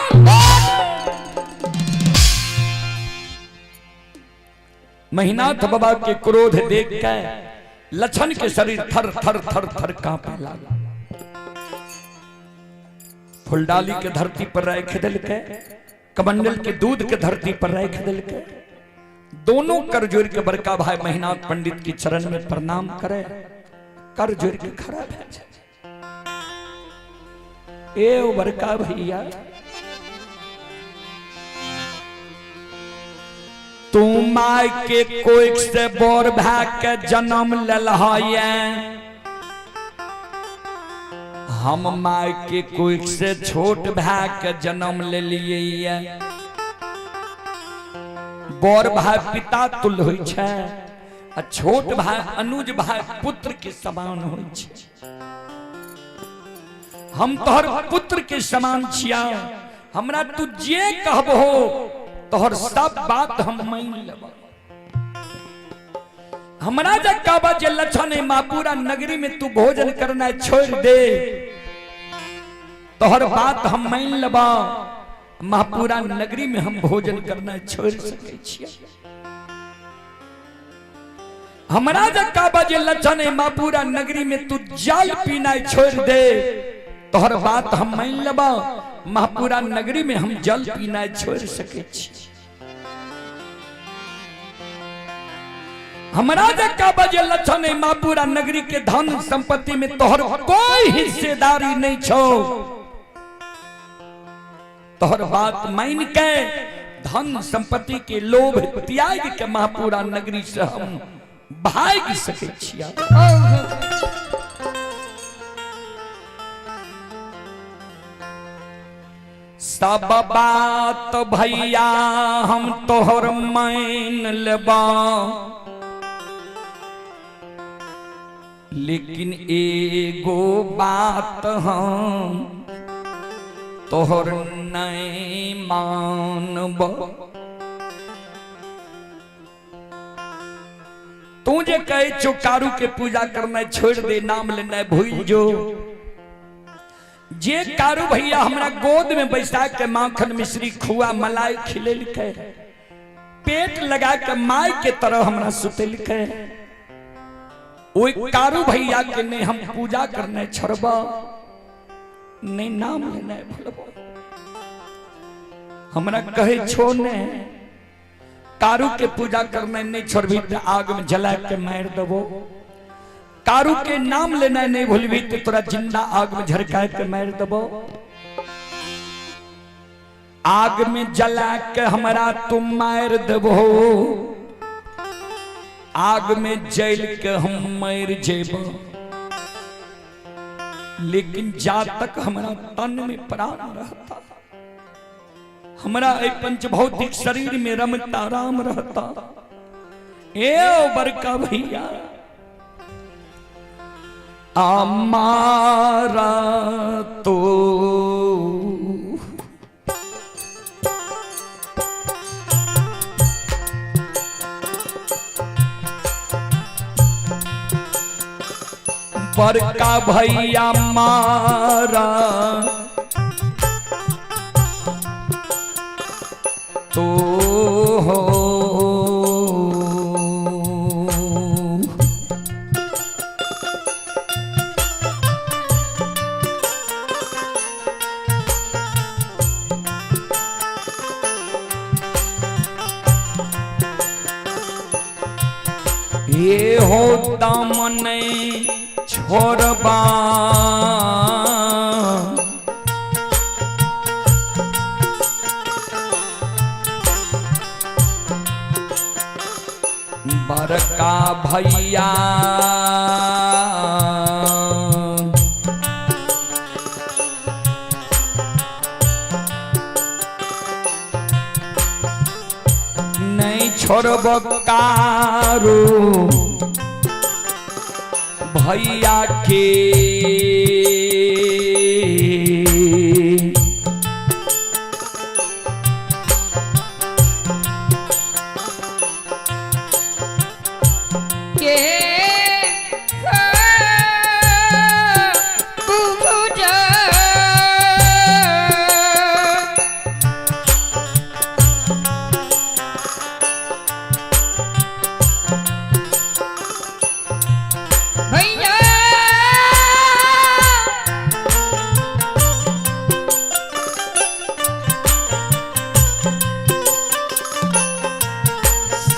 महिनाथ बाबा के क्रोध देख के लछन के शरीर थर थर थर थर कांपे लागल। फुलडाली के धरती पर राख देलकै, कमंडल के दूध के धरती पर राख देलकै। दोनों कर जोड़ के बड़का भाई महिनाथ पंडित के चरण में प्रणाम करे, कर जोड़ के खड़ा भए जाए। ए ओ बड़का भैया, तू my के कोख से बोर भा के जन्म लेलह, हम my के कोख से छोट भा के जन्म ले लिए। बड़ भाई पिता तुल्य होइ छै आ छोट भाई अनुज भाई पुत्र के समान होइ छै। हम तोहर पुत्र के समान छिया, हमरा तू जे कहबहो तोहर सब बात हम मान लेब। हमरा जे कहबा जे लछन है मापुरा नगरी में तू भोजन करना छोड़ दे, तोहर बात हम मान लेब। महापुरा नगरी में हम भोजन करना छोड़ सकै छियै। हमरा जे कहबा जे लछन है महापुरा नगरी में तू जल पीना छोड़ दे, तोहर बात हम मान लेब। महापुरा नगरी में हम जल पीना छोड़ सकै छी। हमरा जे कहबा जे लछन है महापुरा नगरी के धन संपत्ति में तोहर कोई हिस्सेदारी नहीं छो, तोहर बात मान के धन संपत्ति के लोभ त्याग के महापुरा नगरी से हम भाग सकै छिया। सब बात भैया हम तोहर मान लेबा, लेकिन एगो बात हम तोहर नहीं मानब। तू जे कहे छो कारू के पूजा करना छोड़ दे, नाम लेना भूल जो, जे कारू भैया हमरा गोद में बैसा के माखन मिश्री खुआ मलाई खिलेलकै, पेट लगा के माय के तरह हमरा सुतेलकै, ओहि कारू भैया के नहीं हम पूजा करने छोड़ब, नहीं नाम लेने भूलब। हमरा कहे छो ने कारू के पूजा करने नहीं छोड़बी तो आग में जला के मार देबो, कारू के नाम लेना नहीं भूलबी तो तोरा जिंदा आग में झरका के मार देबो। आग में जला के हमरा तुम मार देबो, आग में जल के हम मर जेबो, लेकिन जा तक हमरा तन में प्राण रहता, हमरा ए पंच भौतिक शरीर में रमता राम रहता। ए ओ बड़का भैया हमारा तो बड़का भैया मारा तो हो, ये हो दामन छोड़बा बड़का भैया नहीं छोड़ब कारू भैया के। के पूजा भैया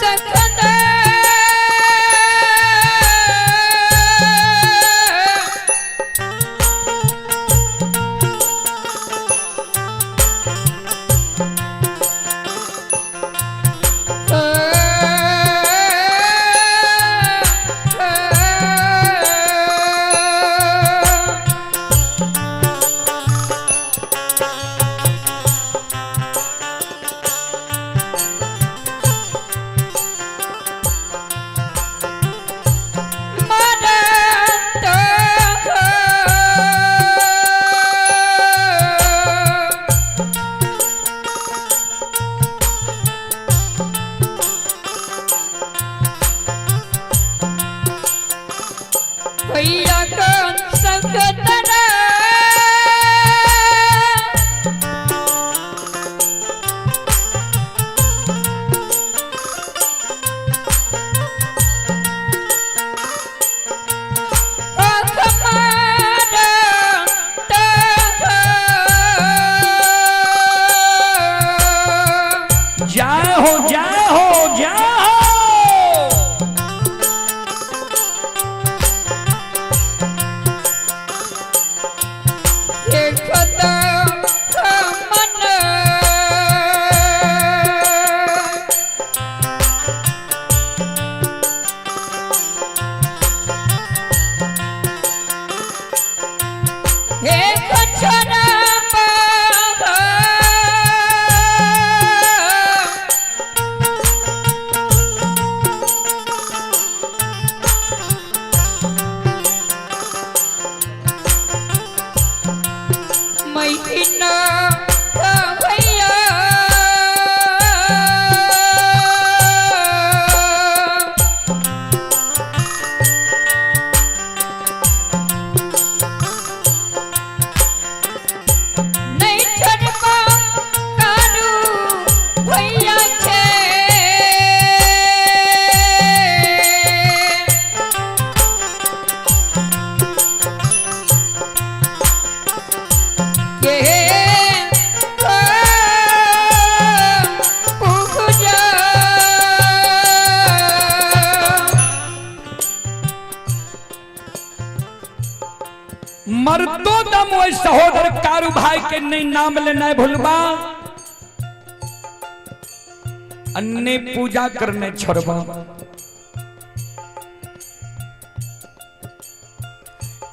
सखना भैया कौन संगतना जय हो जय हो जय हो। मरतो दम ओहि सहोदर कारू भाई के नहीं नाम लेना भूलबा, अन्य पूजा करने छोड़बा।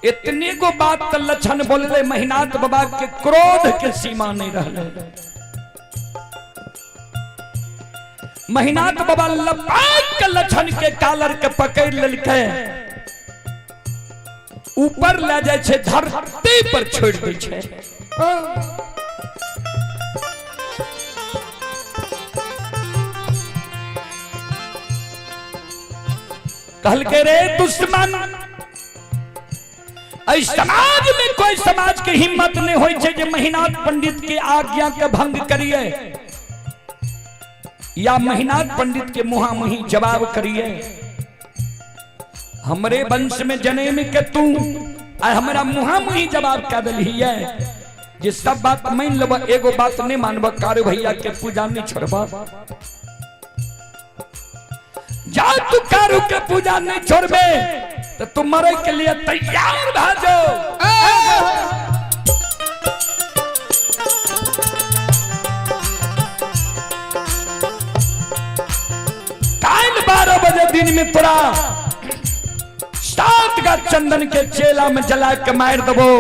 इतने गो बात त लक्षण बोलले, महिनाथ बाबा के क्रोध के सीमा नहीं रहले। महिनाथ बाबा लपाक के लक्षण के कालर के पकड़ लेलकै, ऊपर ले जाय छै, धरती पर छोड़ दै छै। कहलकै रे दुश्मन, एहि समाज में कोई समाज के हिम्मत नहीं होय छै जे महिनाथ पंडित के आज्ञा के भंग करिए या महिनाथ पंडित के मुहामुही जवाब करिए। हमरे वंश में जन्म के तू आ हमरा मुहामुही जवाब कह दिलिए जे सब बात मान लेब, एगो बात नहीं मानब, कारू भैया के पूजा नहीं छोड़ब। जा तू कारू के पूजा नहीं छोड़बे तो तू मरे के लिए तैयार भा जाओ। काल 12 बजे दिन में तोरा 7 का चंदन के चेला में जला के मार दबो।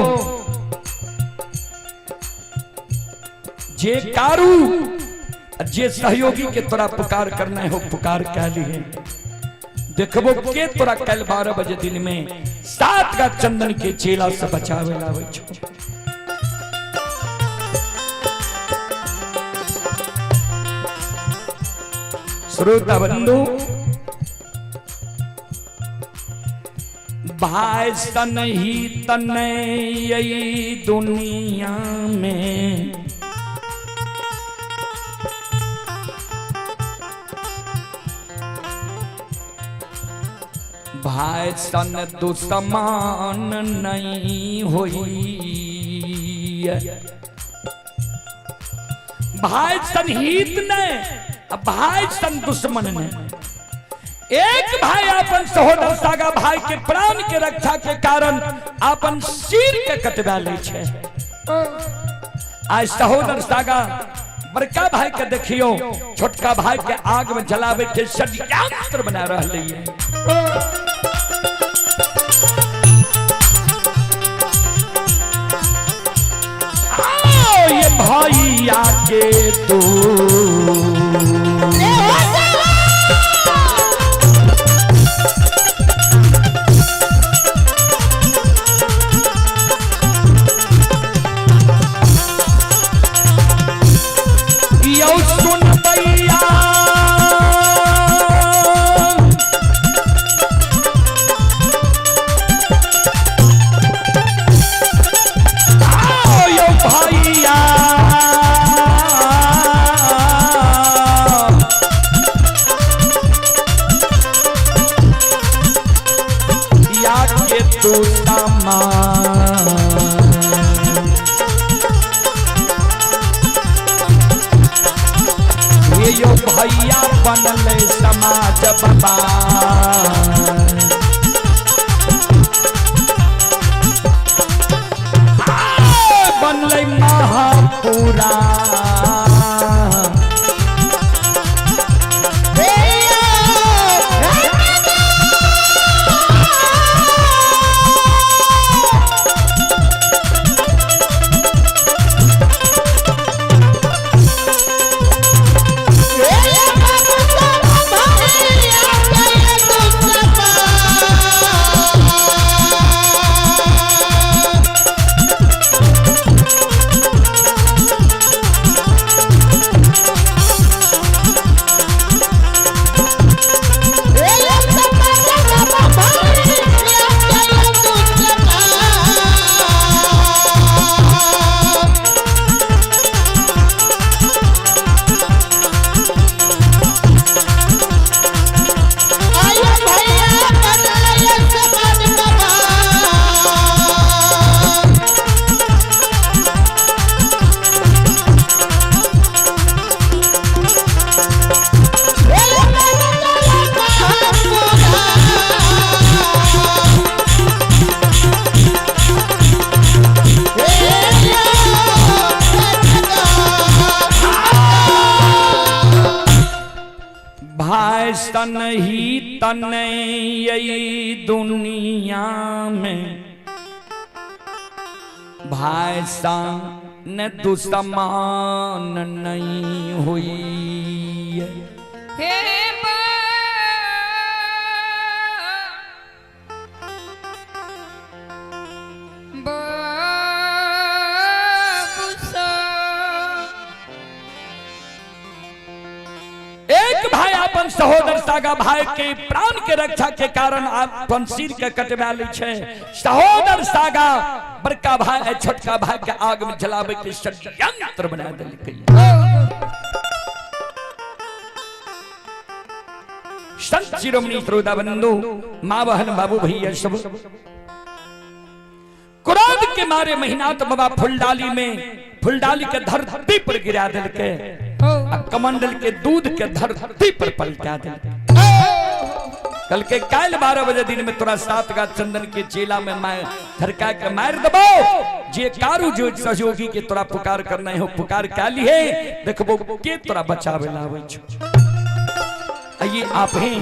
जे कारू जे सहयोगी के तोरा पुकार करना हो पुकार कह लिए, देखबो के तोरा कल 12 बजे दिन में 7 का चंदन के चेला से बचावे लावे छो। श्रोता बंधु, भाई सन ही तने यही दुनिया में, भाई सन दुश्मन नहीं होई, भाई सन हित नहीं, भाई सन दुश्मन नहीं। एक भाई अपन सहोदर सागा भाई के प्राण के रक्षा के कारण अपन सिर के कटवा ले छै। आज सहोदर सागा बड़का भाई के देखियो छोटका भाई के आग में जलावे के षड्यंत्र बना रहले है। आओ ये भैया के तू भैया बनल समाज बाबा, बनल महापुरा। Yeah. तन ही तन यही दुनिया में भाई सा न दुश्मन नहीं हुई। हे एक भाई अपन सहोदर सागा भाई के प्राण के रक्षा के कारण अपन सिर के कटवा लै छै। सहोदर सागा बड़का भाई आ छोटका भाई के आग में जलावे के षड्यंत्र बना देलकै। संत शिरोमणि श्रोता बंधु, माँ बहन बाबू भैया सब, क्रोध के मारे महिनाथ बाबा फुलडाली में फुलडाली के धरती पर गिरा देलकै, कमंडल के दूध के धरती पर पलटा देलकै। कल के काल 12 बजे दिन में तोरा 7 गा चंदन के चेला में मैं थरका के मार दबो, जे कारू जो सहयोगी के तोरा पुकार करना हो पुकार काली है, देखबो के तोरा बचावे लावे छो। ये आप हैं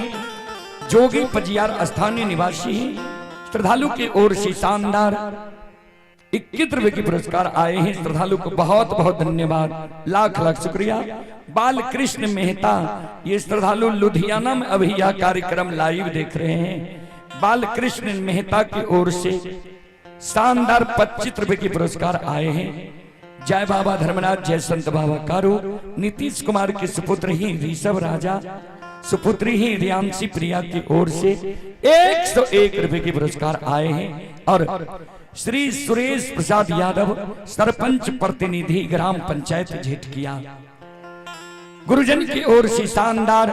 जोगी पजियार स्थानीय निवासी हैं, श्रद्धालु की ओर से शानदार 21 रुपए के पुरस्कार आए हैं। श्रद्धालु को बहुत बहुत धन्यवाद, लाख लाख शुक्रिया। बाल कृष्ण मेहता, ये श्रद्धालु लुधियाना में अभी यह कार्यक्रम लाइव देख रहे हैं। बाल कृष्ण मेहता की ओर से शानदार 25 रुपए के पुरस्कार आए हैं। जय बाबा धर्मनाथ, जय संत बाबा कारू। नीतीश कुमार के सुपुत्र ही ऋषभ राजा, सुपुत्री ही रियांशी प्रिया की ओर से 101 रुपए के पुरस्कार आए हैं। और श्री सुरेश प्रसाद यादव, सरपंच प्रतिनिधि ग्राम पंचायत झिटकिया, गुरुजन की ओर से शानदार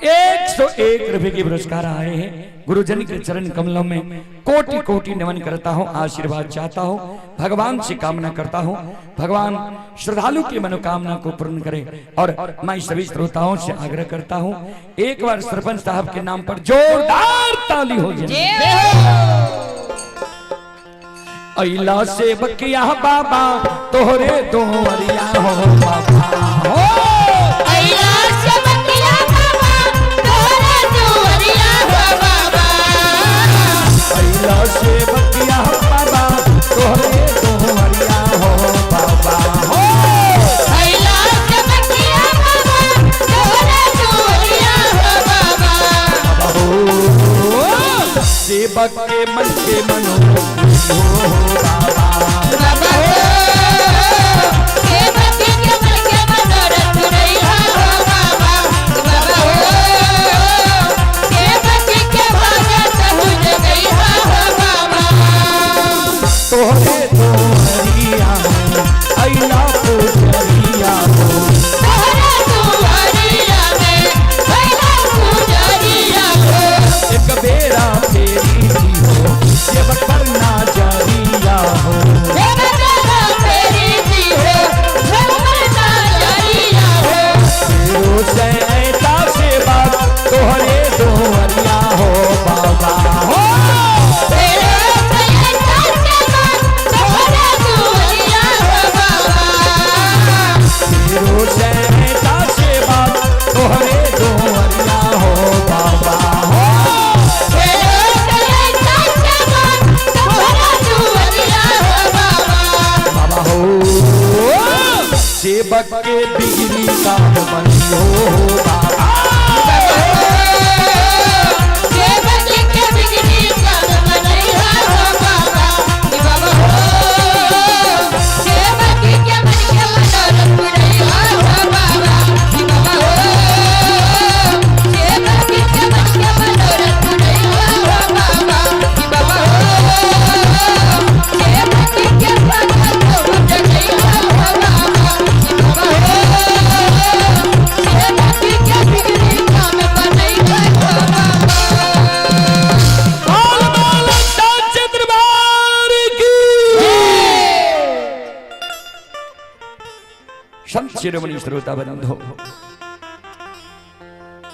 101 रुपए के पुरस्कार आए हैं। गुरुजन के चरण कमलों में कोटि कोटि नमन करता हूँ, आशीर्वाद चाहता हूँ, भगवान से कामना करता हूँ, भगवान श्रद्धालु की मनोकामना को पूर्ण करे। और मैं सभी श्रोताओं से आग्रह करता हूँ, एक बार सरपंच साहब के नाम पर जोरदार ताली हो जाए। अइला से बकिया बाबा तोहरे दोवरिया हो बाबा हो, अइला से बकिया बाबा तोहरे दोवरिया हो बाबा, अइला से बकिया बाबा तोहरे दोवरिया हो बाबा हो, अइला से बकिया बाबा तोहरे दोवरिया हो बाबा हो। सेवक के मन के मनो हो बाबा, बाबा हो, सेवक के मन के मनोरथ रहिया हो बाबा, बाबा हो, सेवक के भगत हो जगैया हो बाबा, तोहरे दोहरिया अइला पुजरिया हो, तोहरे दुआरिया में अइला पुजरिया हो, एक बेरा फेरी दी हो सेवक पर ना जरिया हो, एक बेरा फेरी दी हो सेवक पर ना जरिया हो, फेरो से ऐसा सेवा तोहरे दोहरिया हो बाबा हो, फेरो से ऐसा सेवा तोहरे दुआरिया हो बाबा, फेरो से ऐसा सेवा तोहरे दोहरिया हो बाबा हो, फेरो से ऐसा सेवा तोहरे दुआरिया हो बाबा, बाबा हो। सेवक के बिजली का बनियो हो बाबा, सेवक के बिगड़ी काम बनैया हो बाबा, बाबा हो, सेवक के मन के मनोरथ पुरैया हो बाबा, बाबा हो, सेवक के मन के मनोरथ पुरैया हो बाबा, बाबा हो, सेवक के भगत हो जगैया हो बाबा, बाबा हो, सेवक के बिगड़ी काम बनैया हो बाबा। बाल बाल साचे दरबार की। संत शिरोमणि श्रोता बंधु,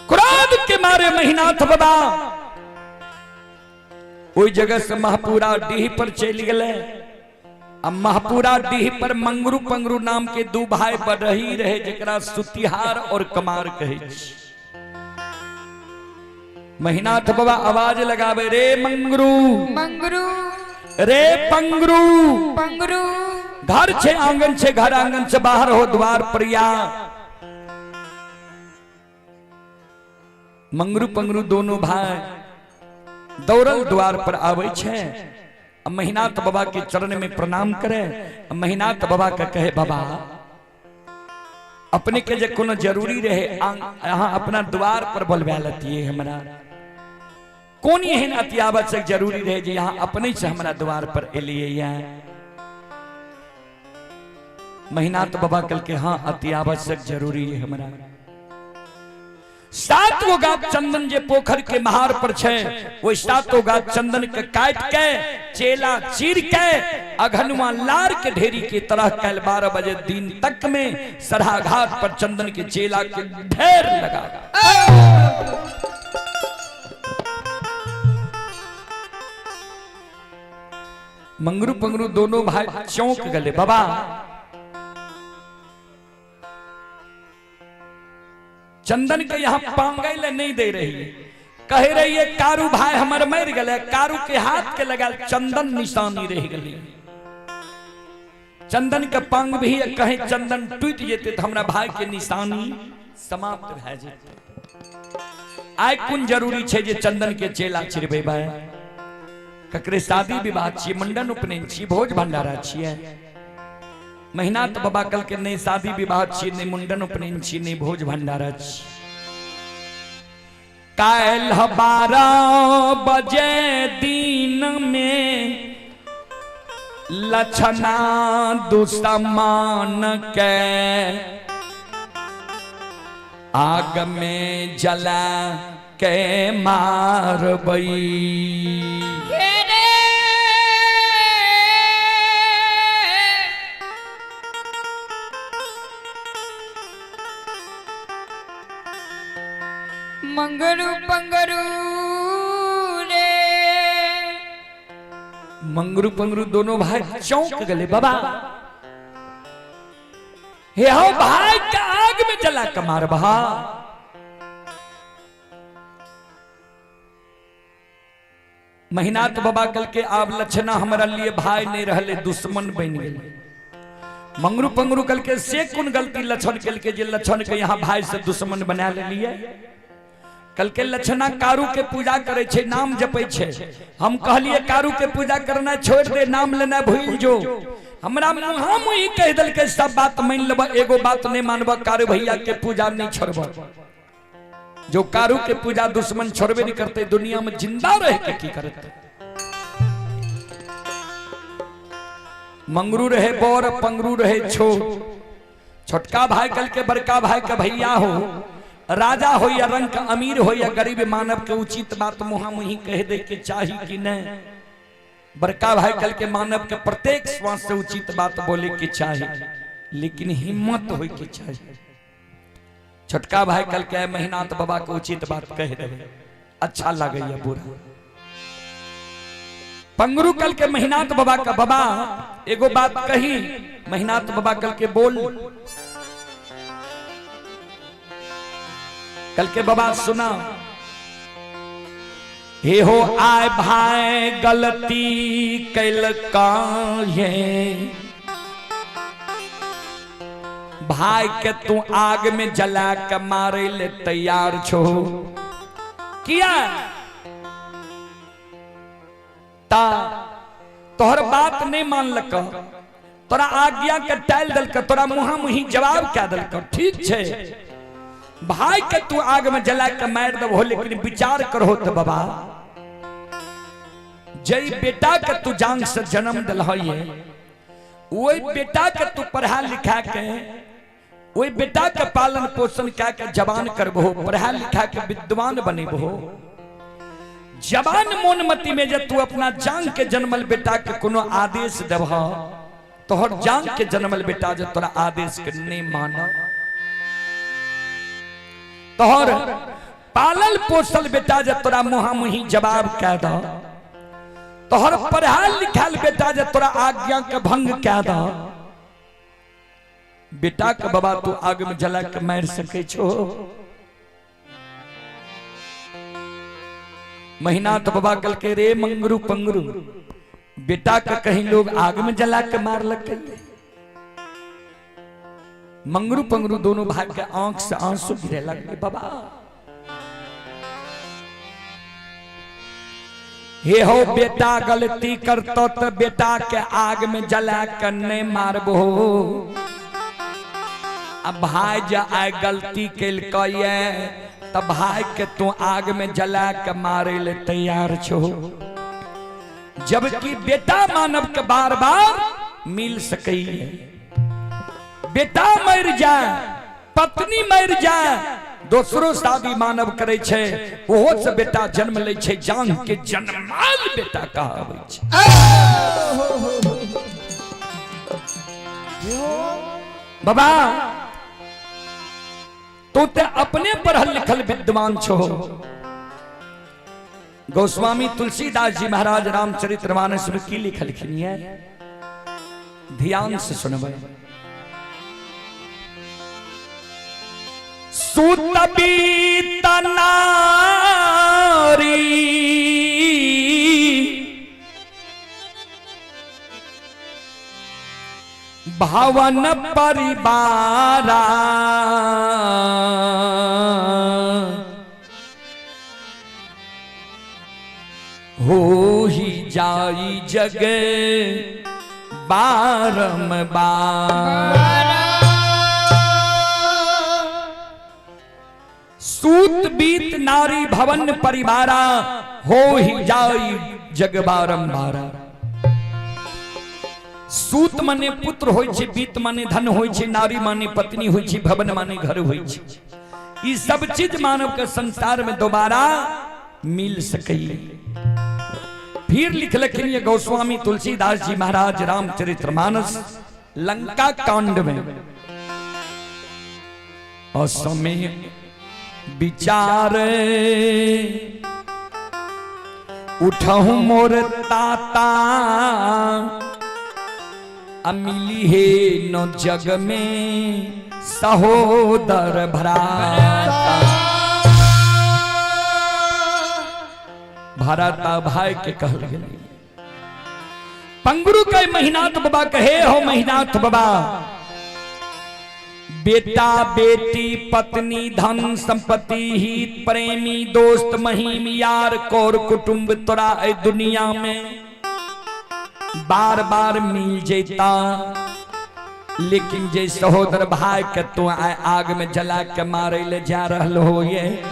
क्रोध के मारे महिनाथ बाबा ओहि जगह से महपुरा डीह पर चलि गेलै। आ महपुरा डीह पर मंगरू पंगरू नाम के दू भाई बढ़ही रहे, जकरा सुतिहार और कमार कहै छै। महिनाथ बाबा आवाज लगावे, रे मंगरू मंगरू, रे पंगरू पंगरू, घर छे आंगन छे, घर आंगन से बाहर हो द्वार पर या। मंगरू पंगरू दोनों भाई दौड़ल द्वार पर आवे छे। महिनाथ बाबा के चरण में प्रणाम करे। महिनाथ बाबा के कहे, बाबा अपने के जे कोनो जरूरी रहे यहाँ अपना द्वार पर बोलवा लतिए, हमरा कोन एहन अति आवश्यक जरूरी रहे जे यहाँ अपने से हमरा द्वार पर एलिए? या महिनाथ बाबा कल के हाँ, अति आवश्यक जरूरी है हमरा। 7 गो गाछ चंदन जे पोखर के महार पर छे, वो 7 गाछ चंदन के काट के चेला चीर के अघनुआ लार के ढेरी के तरह कल 12 बजे दिन तक में सरहा घाट पर चंदन के चेला के ढेर लगा। मंगरू पंगरू दोनों भाई चौंक गले। बाबा चंदन के यहाँ पांगै ले नहीं दे रही है, कह रही है कारू भाई हमर मर गए, कारू के हाथ के लगा चंदन निशानी रह गई, चंदन के पांग भी कहीं चंदन टूट जेते तो हमरा भाई के निशानी समाप्त भए जेते। आइ कोन जरूरी छे जे चंदन के चेला चिरबे भाई? ककरे शादी विवाह छियै, मुंडन उपनयन छियै, भोज भंडारा छियै। महिनाथ बाबा कल के नहीं शादी विवाह छियै, नहीं मुंडन उपनयन छियै, नहीं भोज भंडारा छियै। काल्हि 12 बजे दिन में लछना दुश्मन के आग में जला के मारबई। मंगरू पंगरू रे, मंगरू पंगरू दोनों भाई चौंक गए। बाबा हे हो भाई का आग में जला के मार बहा। महिनाथ बाबा कल के आब लक्षणा हमरा लिए भाई नहीं रहले, दुश्मन बन गए। मंगरू पंगरू कल के से कोन गलती लक्षण कल के जे लक्षण के यहाँ भाई से दुश्मन बना लिए? कल के लक्षणा कारू के पूजा करे छे, नाम जपे छे। हम कहलिए कारू के पूजा करना छोड़ दे, नाम लेना भूल जो। हमरा मुँह मुँह कह दल के सब बात मान लेब, एगो बात नहीं मानब, कारू भैया के पूजा नहीं छोड़ब। जो कारू के पूजा दुश्मन छोड़बे नहीं करते, दुनिया में जिंदा रह के की करते? मंगरू रहे बोर, पंगरू रहे छो। छोटका भाई कल के बड़का भाई के भैया हो, राजा हो या रंग का अमीर हो या गरीब, मानव के उचित बात मुहा मुही कह दे के चाही कि नहीं। बड़का भाई कल के मानव के प्रत्येक श्वास से उचित बात बोले के चाही, लेकिन हिम्मत हो के चाही। छोटका भाई कल के महिनाथ बाबा के उचित बात कह दे, अच्छा लगे या बुरा। पंगरू कल के महिनाथ बाबा का बाबा एगो बात कही, महिनाथ बाबा कल के बोल। कल के बाबा सुना, हे हो आए भाई गलती कैल काहे, भाई के तू आग में जला के मारे ले तैयार छो किया? ता तोहर बात नहीं मानलक, तोरा आज्ञा के टाल दलक, तोरा मुहा मुही जवाब क्या दलक, ठीक छे भाई के तू आग में जला के मार दबो, लेकिन विचार करो तो बाबा जई बेटा के तू जान से जन्म दिलहिए, वही बेटा के तू पढ़ा लिखा के, वही बेटा के पालन पोषण क्या के जवान करबो, पढ़ा लिखा के विद्वान बनेबो। जवान मोनमती में जब तू अपना जान के जन्मल बेटा के कोनो आदेश देबह, तोहर जान के जन्मल बेटा जब तोरा आदेश के नहीं मानब, तोहर पालल पोसल बेटा जब तोरा मुहा मुही जवाब कह द, तोहर पढ़ाल लिखाल बेटा जब तोरा आज्ञा के भंग कह द, बेटा के बाबा तू आग में जला के मार सके छो? महिनाथ बाबा कल के रे मंगरू पंगरू, बेटा के कहीं लोग आग में जला के मारलक। मंगरू पंगरू दोनों भाई के आंख से आंसू गिरे लगले। बाबा हे हो बेटा गलती करतो तो बेटा के आग में जला के नहीं मारबो। अब भाई जा आए गलती केलकै तब भाई के तू आग में जला के मारे ले तैयार छो, जबकि बेटा मानव के बार बार मिल सके है। बेटा मर जाए, पत्नी मर जाए, दोसरो शादी मानव करे छे, ओहो से बेटा जन्म ले छे, जान के जन्माल बेटा कहाबै छे। बाबा तो ते अपने पढ़ल लिखल विद्वान छो। गोस्वामी तुलसीदास जी महाराज रामचरितमानस में की लिखलखिन है, ध्यान से सुनबै। सुतबी तनारी भवन परिवारा, हो ही जाई जग बारंबार। सूत बीत नारी भवन परिवारा, हो ही जाई जग बारंबारा। सूत माने पुत्र होय छे, बीत माने धन होय छे, नारी माने पत्नी होय छे, भवन माने घर होय छे। ई सब चीज मानव के संसार में दोबारा मिल सके। फिर लिखलखिन ये गोस्वामी तुलसीदास जी महाराज रामचरितमानस लंका कांड में, असमय विचार उठहु मोर ताता, अमिली हे न जग में सहोदर भ्राता। भराता भाई के कहल गेलै। पंगरू के महिनाथ बाबा कहे हो महिनाथ बाबा, बेटा बेटी पत्नी धन संपत्ति हित प्रेमी दोस्त महीम यार कौर कुटुंब तोरा ए दुनिया में बार बार मिल जेता, लेकिन जे सहोदर भाई के तू आए आग में जला के मारे ले जा रहल हो, ये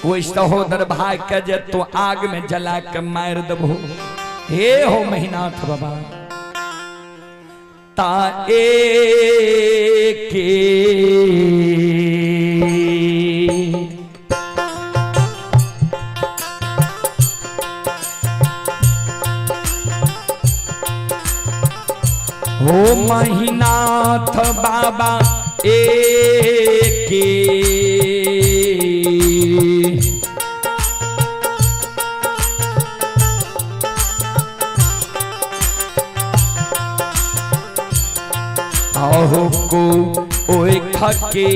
वही सहोदर भाई के जे तू आग में जला के मार दबो। हे हो महिनाथ बाबा ता के हो महिनाथ बाबा एके आहो को ओए खके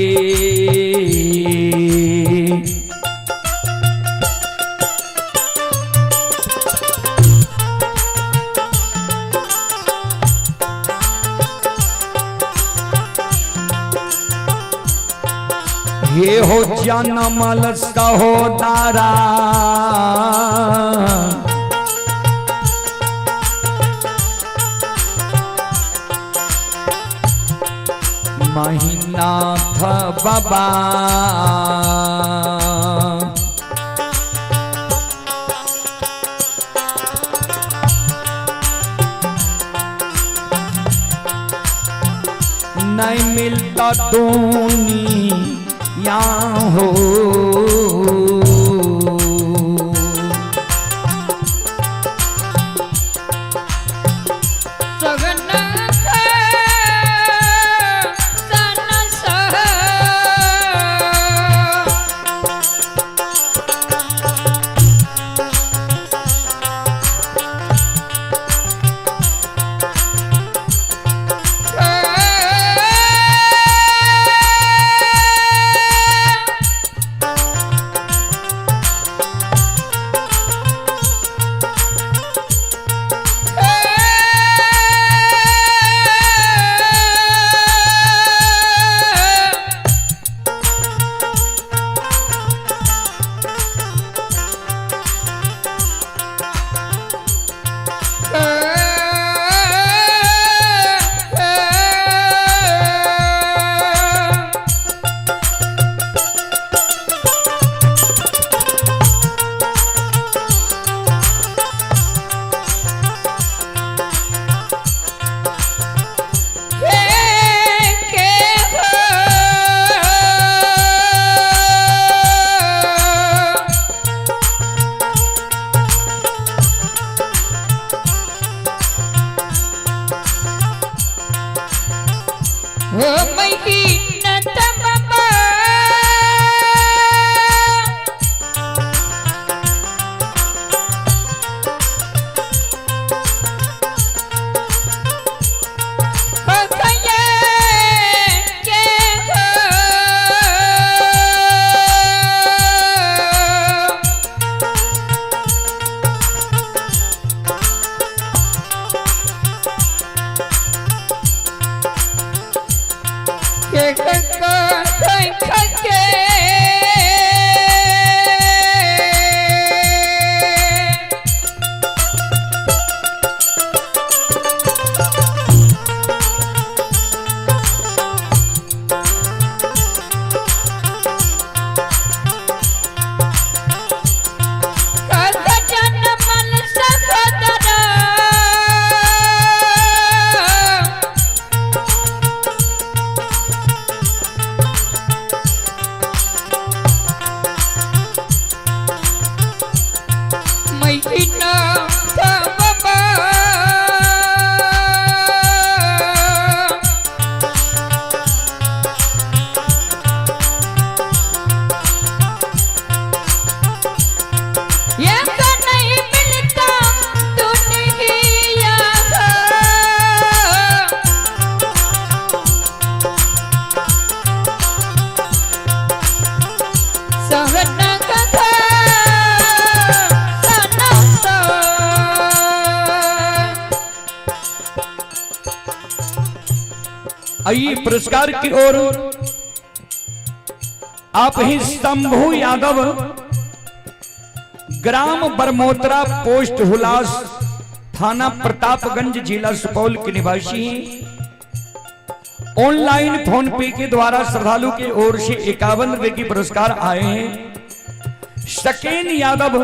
ये हो जनमल सहोदरा, महिनाथ बाबा नहीं मिलता दुनिया हो। हो महीना तमामा हो गया के हो के के के जनमन सहोदरा महीना बाबा ये तो नहीं मिलता दुनिया हो। सहना कथा सना सा। आइए पुरस्कार की ओर आप ही शंभू यादव, ग्राम बरमोतरा, पोस्ट हुलास, थाना प्रतापगंज, जिला सुपौल के निवासी हैं। ऑनलाइन फोन पे के द्वारा श्रद्धालु की ओर से 51 रुपए की पुरस्कार आए हैं। शकेन यादव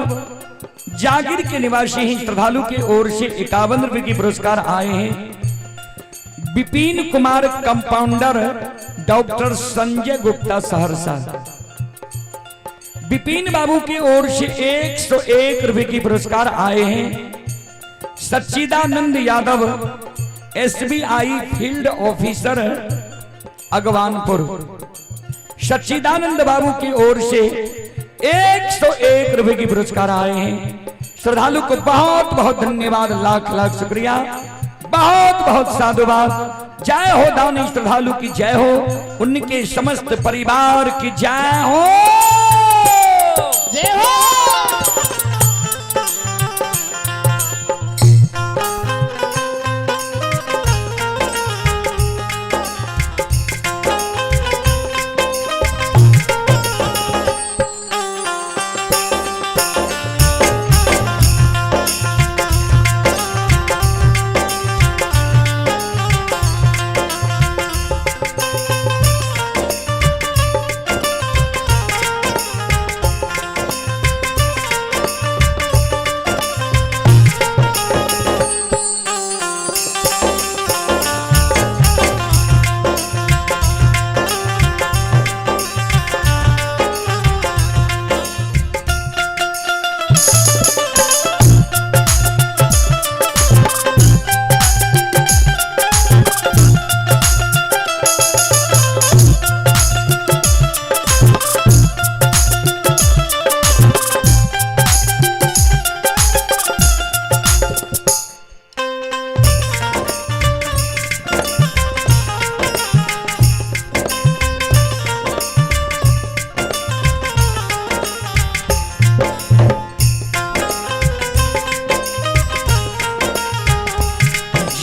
जागिर के निवासी हैं, श्रद्धालु की ओर से 51 रुपए की पुरस्कार आए हैं। विपिन कुमार कंपाउंडर, डॉक्टर संजय गुप्ता सहरसा, विपिन बाबू की ओर से 101 रुपए की पुरस्कार आए हैं। Sachchidanand Yadav, SBI field officer, Agwanpur, Sachchidanand बाबू की ओर से 101 रुपए की पुरस्कार आए हैं। श्रद्धालु को बहुत बहुत धन्यवाद, लाख लाख शुक्रिया, बहुत बहुत साधुवाद। जय हो दानी श्रद्धालु की जय हो, उनके समस्त परिवार की जय हो। जय हो।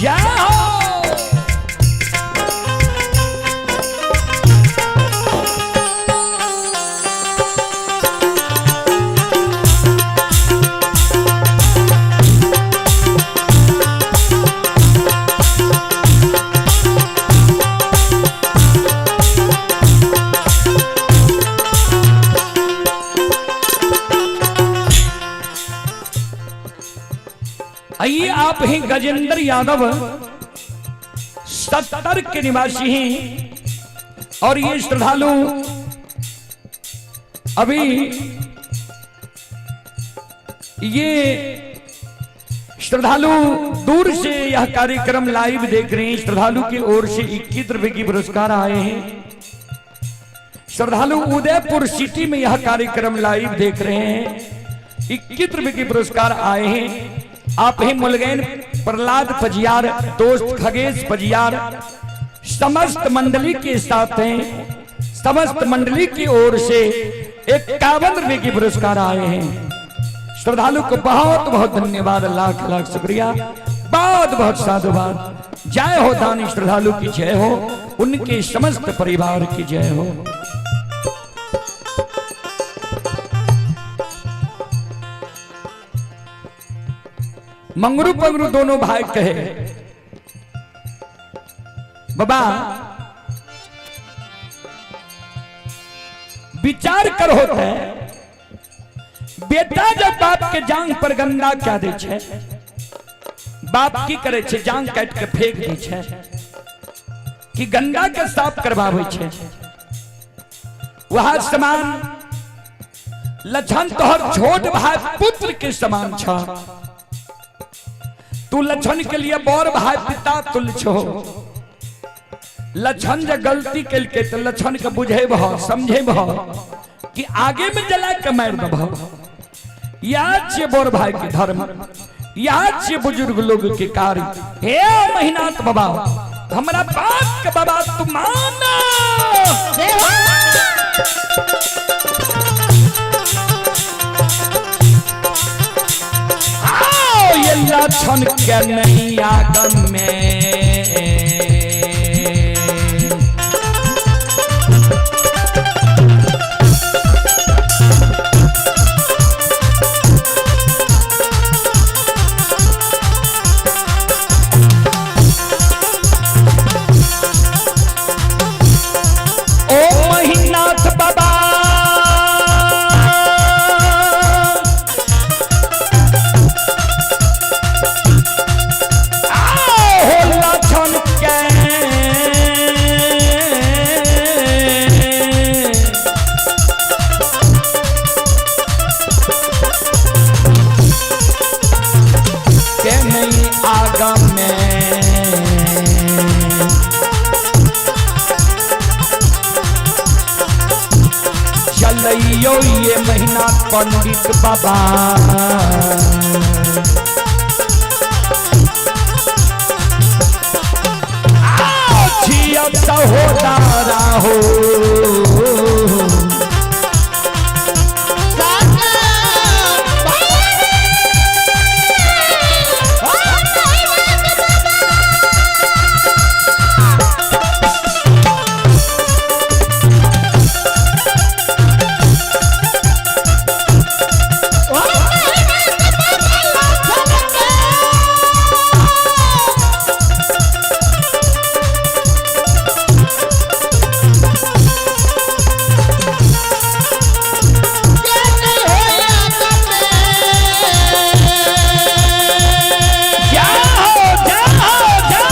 जय हो। आइए आप ही गजेंद्र यादव, 70 के निवासी हैं और ये श्रद्धालु अभी ये श्रद्धालु दूर से यह कार्यक्रम लाइव देख रहे हैं। श्रद्धालु की ओर से 21 रुपए की पुरस्कार आए हैं। श्रद्धालु उदयपुर सिटी में यह कार्यक्रम लाइव देख रहे हैं। 21 रुपए की पुरस्कार आए हैं। आप ही मुलगैन प्रहलाद पजियार, दोस्त खगेश पजियार समस्त मंडली के साथ हैं। समस्त मंडली की ओर से 51 रुपए की पुरस्कार आए हैं। श्रद्धालु को बहुत बहुत धन्यवाद, लाख लाख शुक्रिया, बहुत बहुत साधुवाद। जय हो दानी श्रद्धालु की जय हो, उनके समस्त परिवार की जय हो। मंगरू पंगरू दोनों भाई कहे, बाबा विचार कर होते है, बेटा जब बाप के जांग पर गंदा क्या दे छे, बाप की करे छे, जांग काट के फेंक दे छे कि गंदा के साफ करवावे छे। वह समान लछन तोहर छोट भाई पुत्र के समान छ, तू लछन के लिए बड़ भाई पिता तुल्य छो। लछन जे गलती केलकै तो लछन के बुझेबह समझेबह कि आगे में जला के मार देबह। याद छे बड़ भाई के धर्म, याद छे बुजुर्ग लोग के कार्य। हे महिनाथ बाबा, हमरा बाप के बाबा तू माना। आओ ये लछन के नहीं आगम में, ओ महिनाथ बाबा, आओ हो लछन के, के नहीं आगम में। चलियो ये महीना पंडित बाबा, आओ छिया सहोदरा हो। जाओ जाओ जाओ।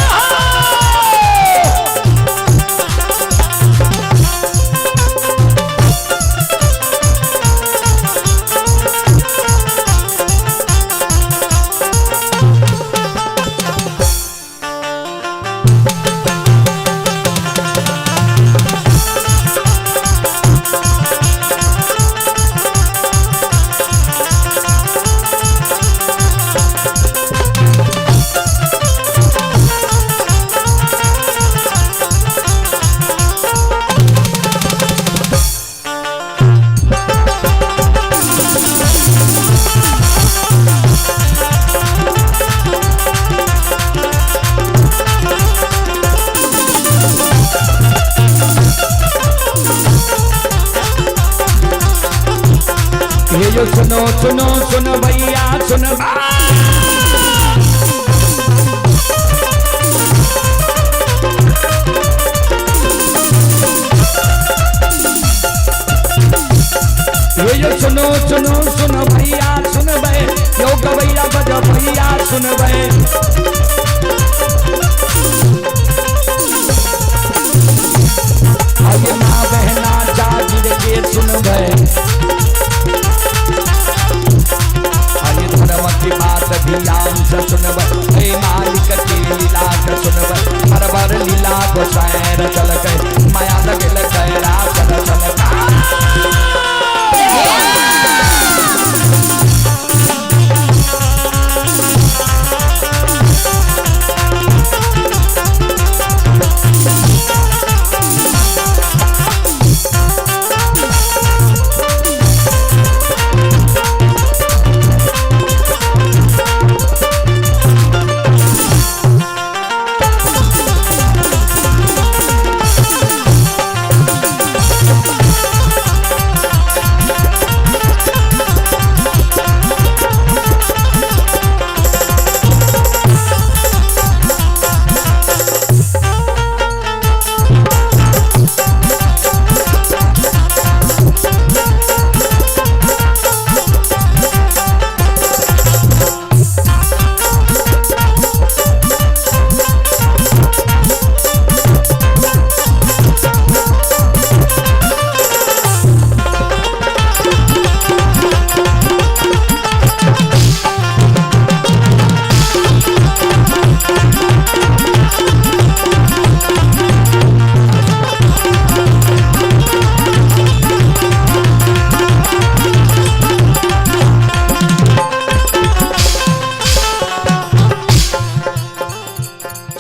ये जो सुनो सुनो सुनो भैया सुनो, ये जो सुनो सुनो सुनो भैया सुन बे, यो गवैया बजा भैया सुन बे। आगे माँ बहना जागिर के सुन बे, आगे धर्म की बात ध्यान से सुन। गोसाई रचलकै, माया लगेलकै रास रचलकै।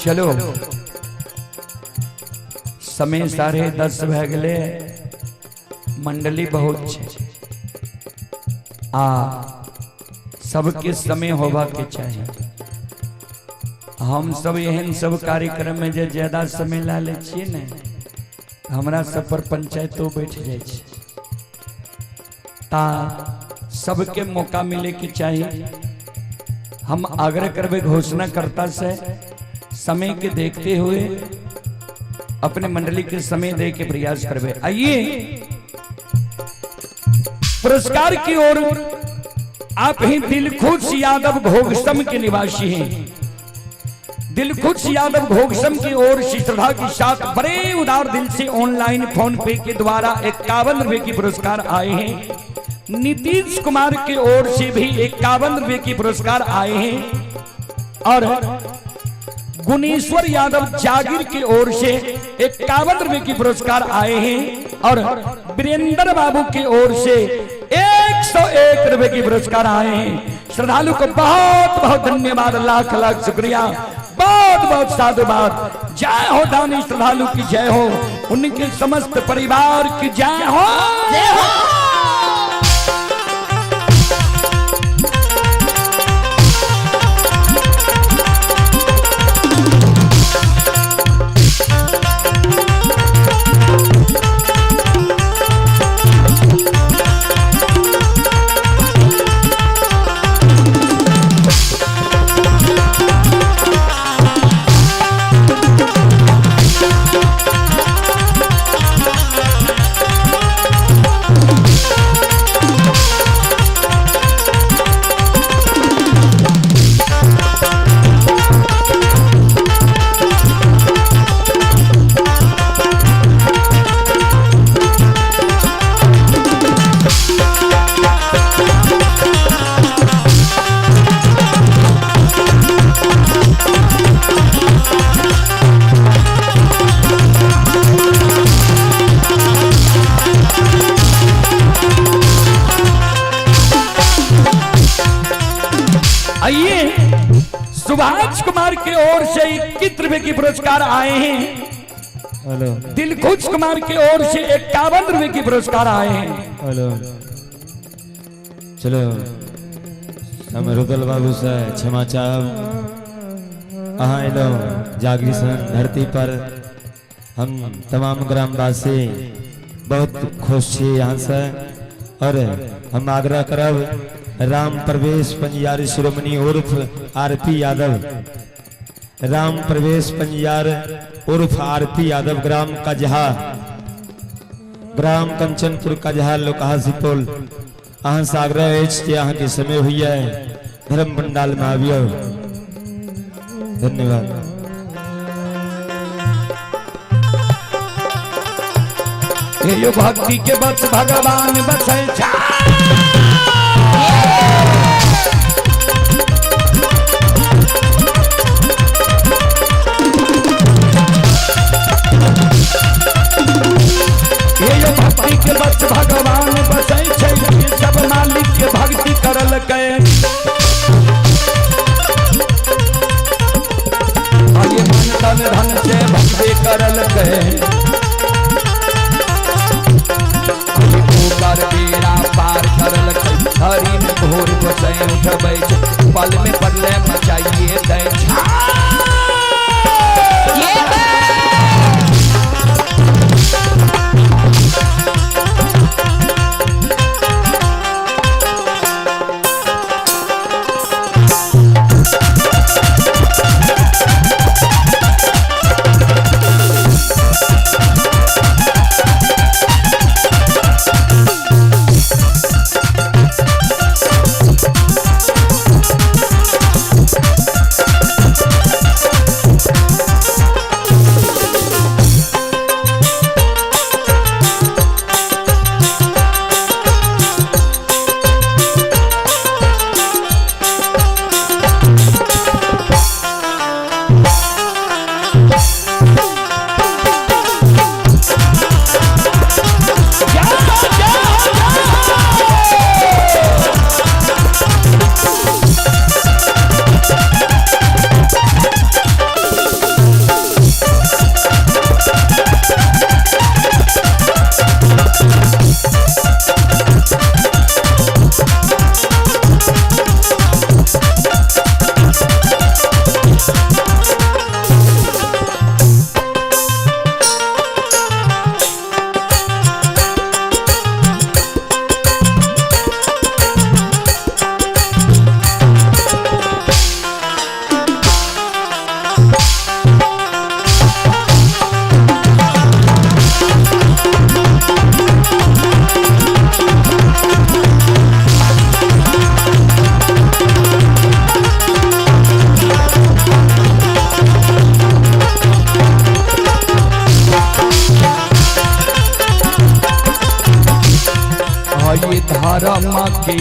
चलो समय 10:30 भए गेलै, मंडली बहुत छै आ सबके समय होबा के चाही। हम सब एहन सब कार्यक्रम में जे ज्यादा समय ला लै छियै ने, हमरा सब पर पंचायतो बैठ जाइ छै। ता सबके मौका मिले के चाही। हम आग्रह करबै घोषणाकर्ता से समय के देखते हुए अपने मंडली के समय दे के प्रयास करबे। आइए पुरस्कार की ओर। आप ही दिलखुश यादव घोघसम के निवासी हैं। दिलखुश यादव घोघसम की ओर से श्रद्धा के साथ बड़े उदार दिल से ऑनलाइन फोन पे के द्वारा 51 रुपए की पुरस्कार आए हैं। नीतीश कुमार की ओर से भी 51 रुपए की पुरस्कार आए हैं और गुणेश्वर यादव जागिर की ओर से 51 रुपए की पुरस्कार आए हैं और वीरेंद्र बाबू की ओर से 101 रुपए की पुरस्कार आए हैं। श्रद्धालु को बहुत बहुत धन्यवाद, लाख लाख शुक्रिया, बहुत बहुत साधुवाद। जय हो दानी श्रद्धालु की जय हो, उनके समस्त परिवार की जय हो। जय हो। आइए सुभाष कुमार की ओर से 21 रुपए की पुरस्कार आए हैं। हेलो। दिलखुश कुमार की ओर से 51 रुपए की पुरस्कार आए हैं। हेलो। चलो हम रुदल बाबू से क्षमा चाहब। अहाँ एलहुँ जागरी सन धरती पर, हम तमाम ग्रामवासी बहुत खुश छी यहाँ से। और हम आग्रह करब राम प्रवेश पंजियार शिरोमणि उर्फ आरपी यादव, राम प्रवेश पंजियार उर्फ आरपी यादव, ग्राम कजहा, ग्राम कंचनपुर कजहा, लोकहा सुपौल। अहाँ से आग्रह अछि जे अहाँके समय होइए धर्म पंडाल में आबियौ। धन्यवाद। यो भक्ति के बस भगवान बसै छा। करलकै। ओकर बेड़ा पार करलकै। धरी में घोर गोसाई उठबै छै, पल में पड़ले मचाइए दै छै। ये धर्म के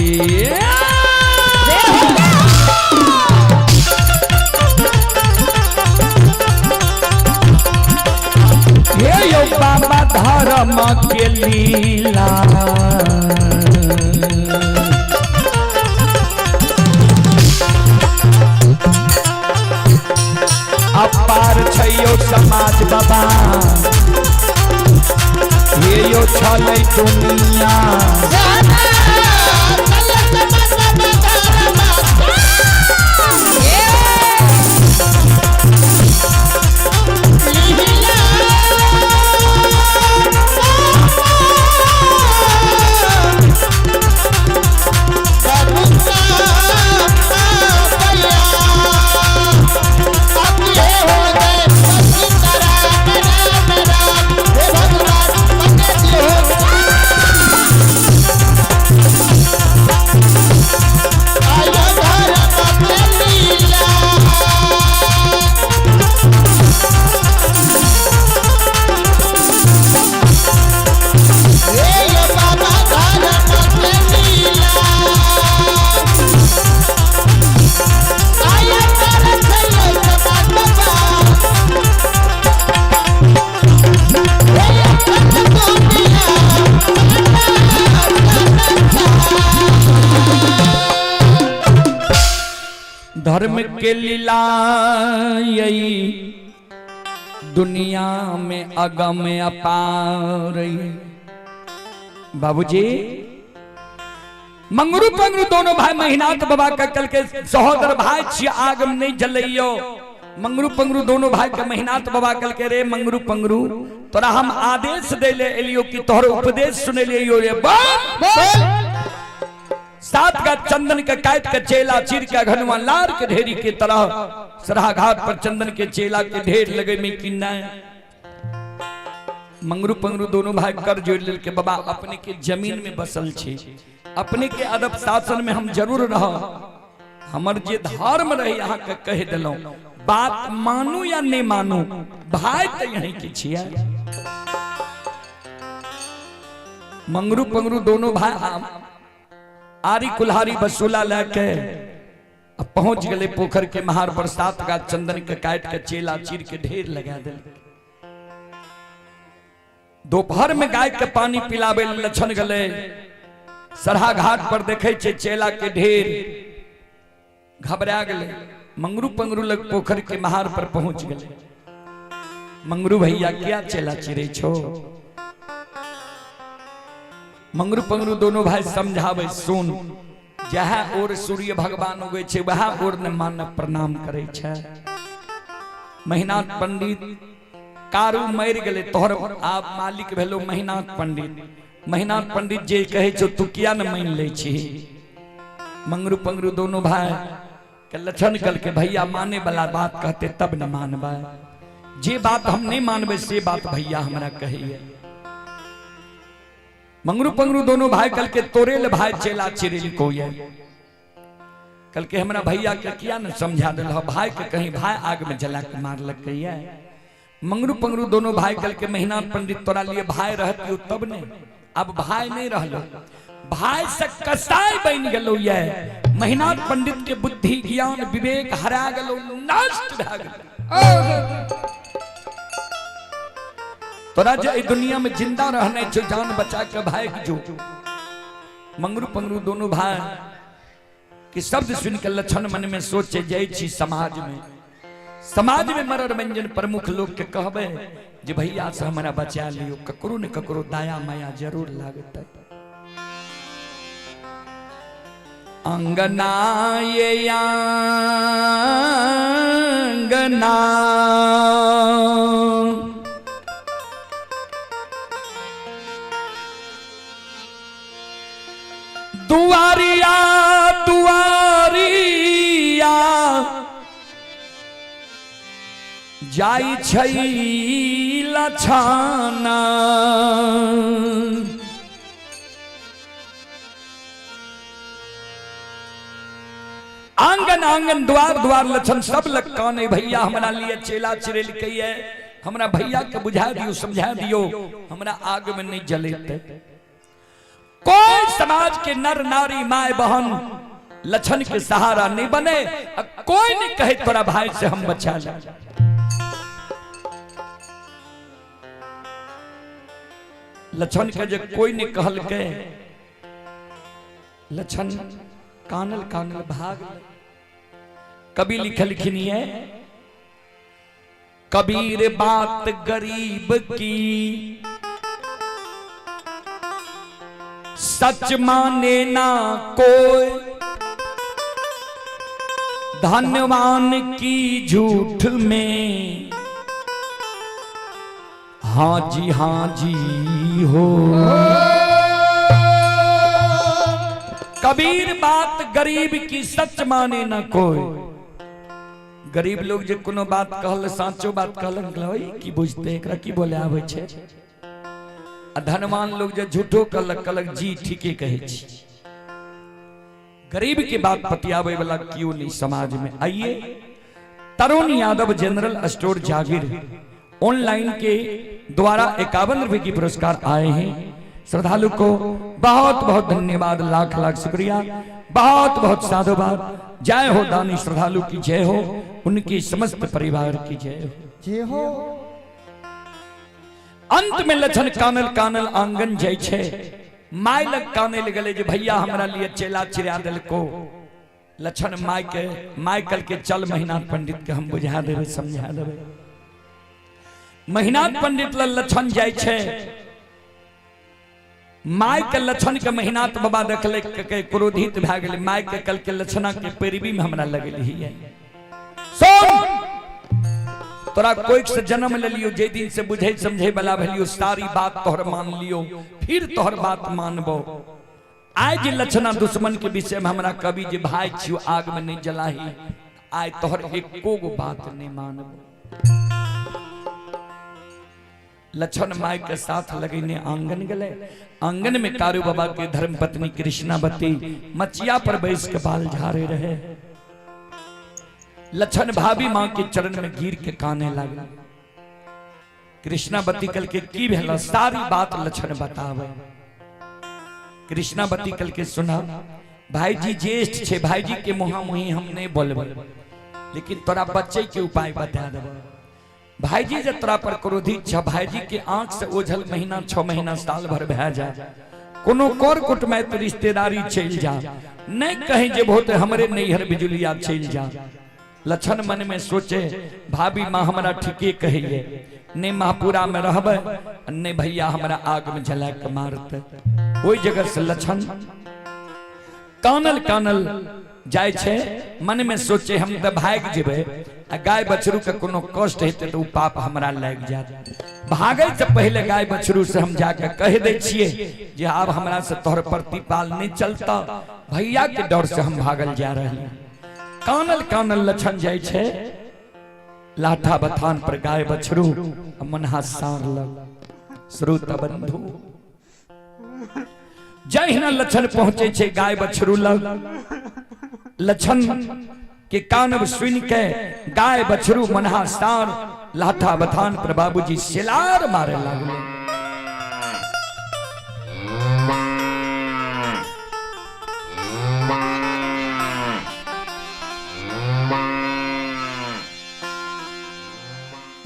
हे यो बाबा धर्म के लीला। अपार छैयो समाज बाबा, हे यो छलै दुनिया। धर्म के लीला यही दुनिया में अगम अपार। बाबूजी मंगरू पंगरू दोनों भाई महिनाथ बाबा का कल के सहोदर भाई छियै, आग में नहीं जलैयो। मंगरू पंगरू दोनों भाई के महिनाथ बाबा कल के रे मंगरू पंगरू तोरा हम आदेश दे ले एलियो कि तोहर उपदेश सुने लियो रे बाप। सात का चंदन के काट के चेला चीर के घनुआ लार के ढेरी के तरह सराहा घाट पर चंदन के चेला के ढेर लगे में कि नहीं। मंगरू पंगरू दोनों भाई कर जोड़ लेल के बाबा अपने के जमीन में बसल छी, अपने के अदब शासन में हम जरूर रह, हमर जे धर्म रहे यहाँ के कह दिलौं, बात मानू या नहीं मानू भाई तो यहीं के छियै। मंगरू पंगरू दोनों भाई आरी कुल्हारी बसूला लेके पहुंच गए पोखर के महार पर, सात का चंदन के काट के चेला चीर के ढेर लगा दिल। दोपहर में गाय के पानी पिलावे लक्षण गले, सरहा घाट पर देखे छे चेला के ढेर, घबरा गए। मंगरू पंगरू लग पोखर के महार पर पहुंच गए। मंगरू भैया क्या चेला चिरे छो। मंगरू पंगरू दोनों भाई समझावे, सुन जहाँ और सूर्य भगवान उगे छे वहाँ और न मान प्रणाम करे छे। महिनाथ पंडित कारू मर गेले, तोहर आप मालिक भेलो महिनाथ पंडित। महिनाथ पंडित जे कहे छो तू किया न मान ले छी। मंगरू पंगरू दोनों भाई के लक्षण कल के भैया माने वाला बात कहते तब न मानबे, जे बात हम नहीं मानबे से बात भैया हमरा कहिए। मंगरू पंगरू दोनों भाई कल के तोरे ले भाई चेला चिरेल को ये कल के हमरा भैया के किया न समझा दिल भाई के कहीं भाई आग में जला के मार लग गई है। मंगरू पंगरू दोनों भाई कल के महीना पंडित तोरा लिए भाई रहती तब ने, अब भाई नहीं रहलो, भाई से कसाई बन गलो ये। महीना पंडित के बुद्धि ज्ञान विवेक हरा गलो, नष्ट भा गलो। तोरा जे ई दुनिया में जिंदा रहने छो जान बचा के भाई जो। मंगरू पंगरू दोनों भाई के शब्द सुन के लक्षण मन में सोचे जाय छी समाज में, समाज में मरर मंजन प्रमुख लोग के कहबे जे भैया से हमरा बचा लियो, ककरो ने ककरो दया माया जरूर लागत। अंगना ये अंगना दुआरिया दुआरिया जाई छै लछाना। आंगन आंगन द्वार द्वार लछन सब लग काने भैया हमरा लिए चेला चिरेल के है, हमरा भैया के बुझा दियो समझा दियो हमरा आग में नहीं जलेते। कोई समाज के नर नारी my बहन लछन के सहारा नहीं बने, कोई नहीं कहे तोरा भाई से हम बचा ले। लछन के जे कोई नहीं कहल के लछन कानल कानल भाग। कवि लिखल खिनी है, कबीर बात गरीब की सच माने ना कोई, धनवान की झूठ में हाँ जी हो। कबीर बात गरीब की सच माने ना कोई। गरीब लोग जे कोनो बात कहल साचो बात कहल की बुझते एकरा की बोले आबै छे। आ धनवान लोग जे झूठो कहलक कहलक जी ठीके कहै छी। गरीब के बात पतियाबै वाला क्यों नहीं समाज में। आइए Tarun Yadav general store Jagir online के द्वारा 51 रुपए की पुरस्कार आए हैं। श्रद्धालु को बहुत बहुत धन्यवाद, लाख लाख शुक्रिया, बहुत बहुत साधुवाद। जय हो दानी श्रद्धालु की जय हो, उनकी समस्त परिवार की जय हो, जय हो। अंत में लछन कानल कानल आंगन जय छे, my लग काने लगले जे भैया हमरा लिए चेला चिरा देलको। लछन my के my कल के चल महीना पंडित के हम बुझा देवे समझा देवे। महीना पंडित ल लछन जाय छे, my के लछन के महीनात बाबा देखले के क्रोधित भए गेले। My के कल के लछना के पैरवी में हमरा लगली है। सुन तोरा कोई से जन्म ले लियो, जे दिन से बुझे समझे वाला भेलियो सारी बात तोहर मान लियो, फिर तोहर बात मानबो। आज लछना दुश्मन के विषय में हमरा कवि जे भाई छियो आग में नहीं जलाही, आय तोहर एको गो बात नहीं मानबो। लछन my के साथ लगेने आंगन गले, आंगन में कारू बाबा के धर्म पत्नी कृष्णावती मचिया पर बैस के बाल झाड़े रहे। लछन भाभी मां के चरण में गिर के काने लगे। कृष्णावती कल के की भेला सारी बात लछन बतावे। कृष्णावती कल के सुना भाई जी ज्येष्ठ छे, भाई जी के मुहा मुही हम नहीं बोलबे, लेकिन तोरा बच्चे के उपाय बता देबो। भाई जी जे तोरा पर क्रोधित छ, भाई जी के आंख से ओझल महीना 6 महीना साल भर भए जाए, कोनो कर कुटमैत रिश्तेदारी चल जा, नहीं कहीं जे बहुत हमरे नैहर बिजुलिया चल जा। लक्षण मन में सोचे भाभी माँ हमरा ठीके कहिए, ने महापुरा में रहबे ने भैया हमरा आग में जला के मारते। ओहि जगह से लक्षण कानल कानल जाय छे, मन में सोचे हम तो भाग जेबे आ गाय बछरू के कोनो कष्ट हेतै तो उ पाप हमरा लागि जात। भागे से पहले गाय बछरू से हम जाके कह दै छियै जे आब हमरा से तोहर प्रतिपाल नहीं चलता, भैया के डर से हम भागल जा रहे हैं। कानल कानल लक्षण जाय छे लाठा बथान पर गाय बछरू मनहा सार लग। श्रोता बंधु जहिना लक्षण पहुंचे छे गाय बछरू लग, लक्षण के कानब सुन के गाय बछरू मनहा सार लाठा बथान पर बाबूजी सिलार मारे लागले।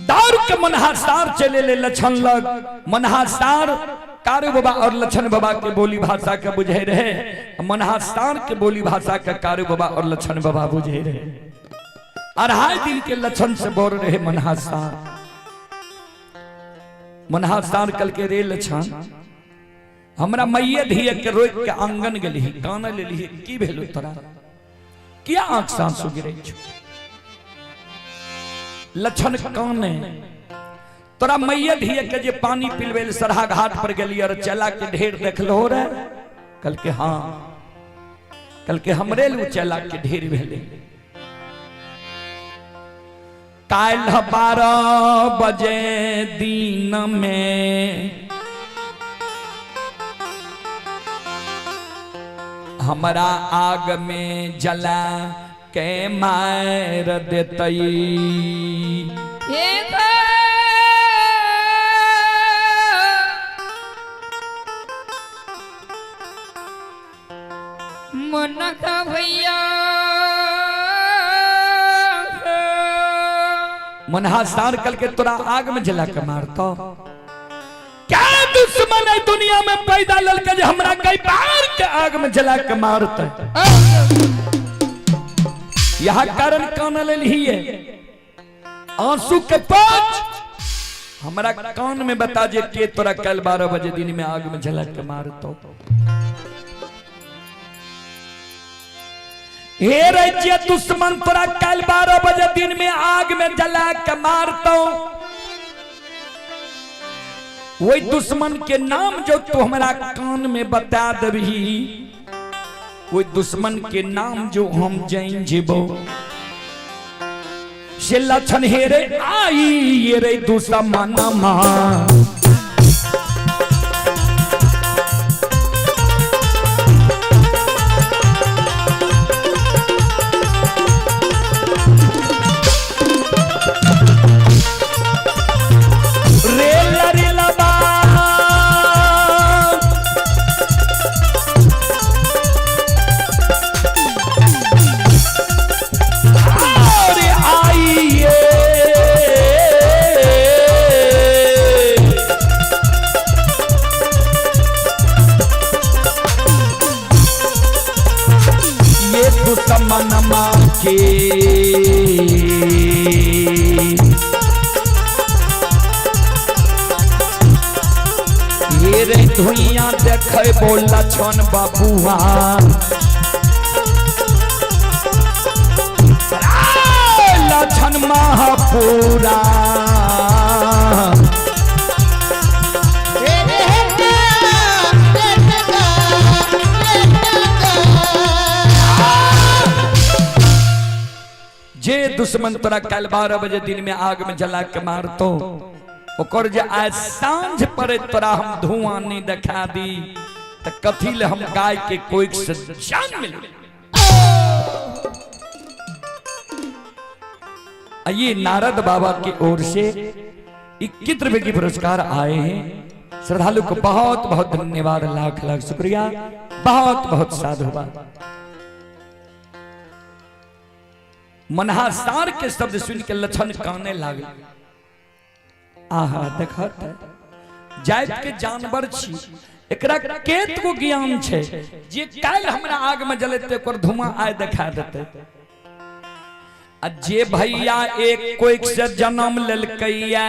दारू के मनहा सार चले ले लक्षण लग। मनहा सार कारू बाबा और लक्षण बाबा के बोली भाषा के बुझे रहे, मनहा सार के बोली भाषा के कारू बाबा और लक्षण बाबा बुझे रहे। 2.5 दिन के लक्षण से बोल रहे मनहा सार। मनहा सार कल के रे लक्षण हमरा मैये धिये के रोक के आंगन गेली, कान लेली, की भेलो तोरा, किया आंख सांसू गिरे छो? लक्षण काने तोरा मैये धिये के जे पानी पिलबे सरहा घाट पर गेली और चला के ढेर देखलो रे? कल के हाँ, कल के हमरे लू चला के ढेर भेले। काल्ह 12 बजे दिन में हमरा आग में जला के मार देतई। मनक भैया मनहा सार कल के तोरा आग में जला के मारतो। क्या दुश्मन है दुनिया में पैदा ललके जे हमरा कई बार के आग में जला के मारते। यह कारण कान लेली है आंसू के पांच हमरा कान में बता जे के तोरा कल 12 बजे दिन में आग में जला के मारतो। हे रे दुश्मन तोरा कल 12 बजे दिन में आग में जला के मारतो, वही दुश्मन के नाम जो तू हमरा कान में बता दबी, वही दुश्मन के नाम जो हम जान जेबो से लक्षण हे रे आई ये रे दुश्मन मां। धुइया देखे बोला छन बाबुआ लक्षण महापुरा। जे दुश्मन तोरा कल 12 बजे दिन में आग में जला के मारतो, ओकर जे आज सांझ पड़े तोरा हम धुआं नहीं दिखा दी तो कथी ले हम गाय के कोई से जान मिले। ये नारद बाबा की ओर से 21 रुपए की पुरस्कार आए हैं। श्रद्धालु को बहुत बहुत धन्यवाद, लाख लाख शुक्रिया, बहुत बहुत साधुवाद। मनहा सार के शब्द सुन के लक्षण काने लागल। आहा देखत जात के जानवर छी, एकरा केत गो ज्ञान छे जे काल हमरा आग में जलेते ओकर धुआं आय देखा देते। आ जे भैया एक कोइक से जन्म लेलकैया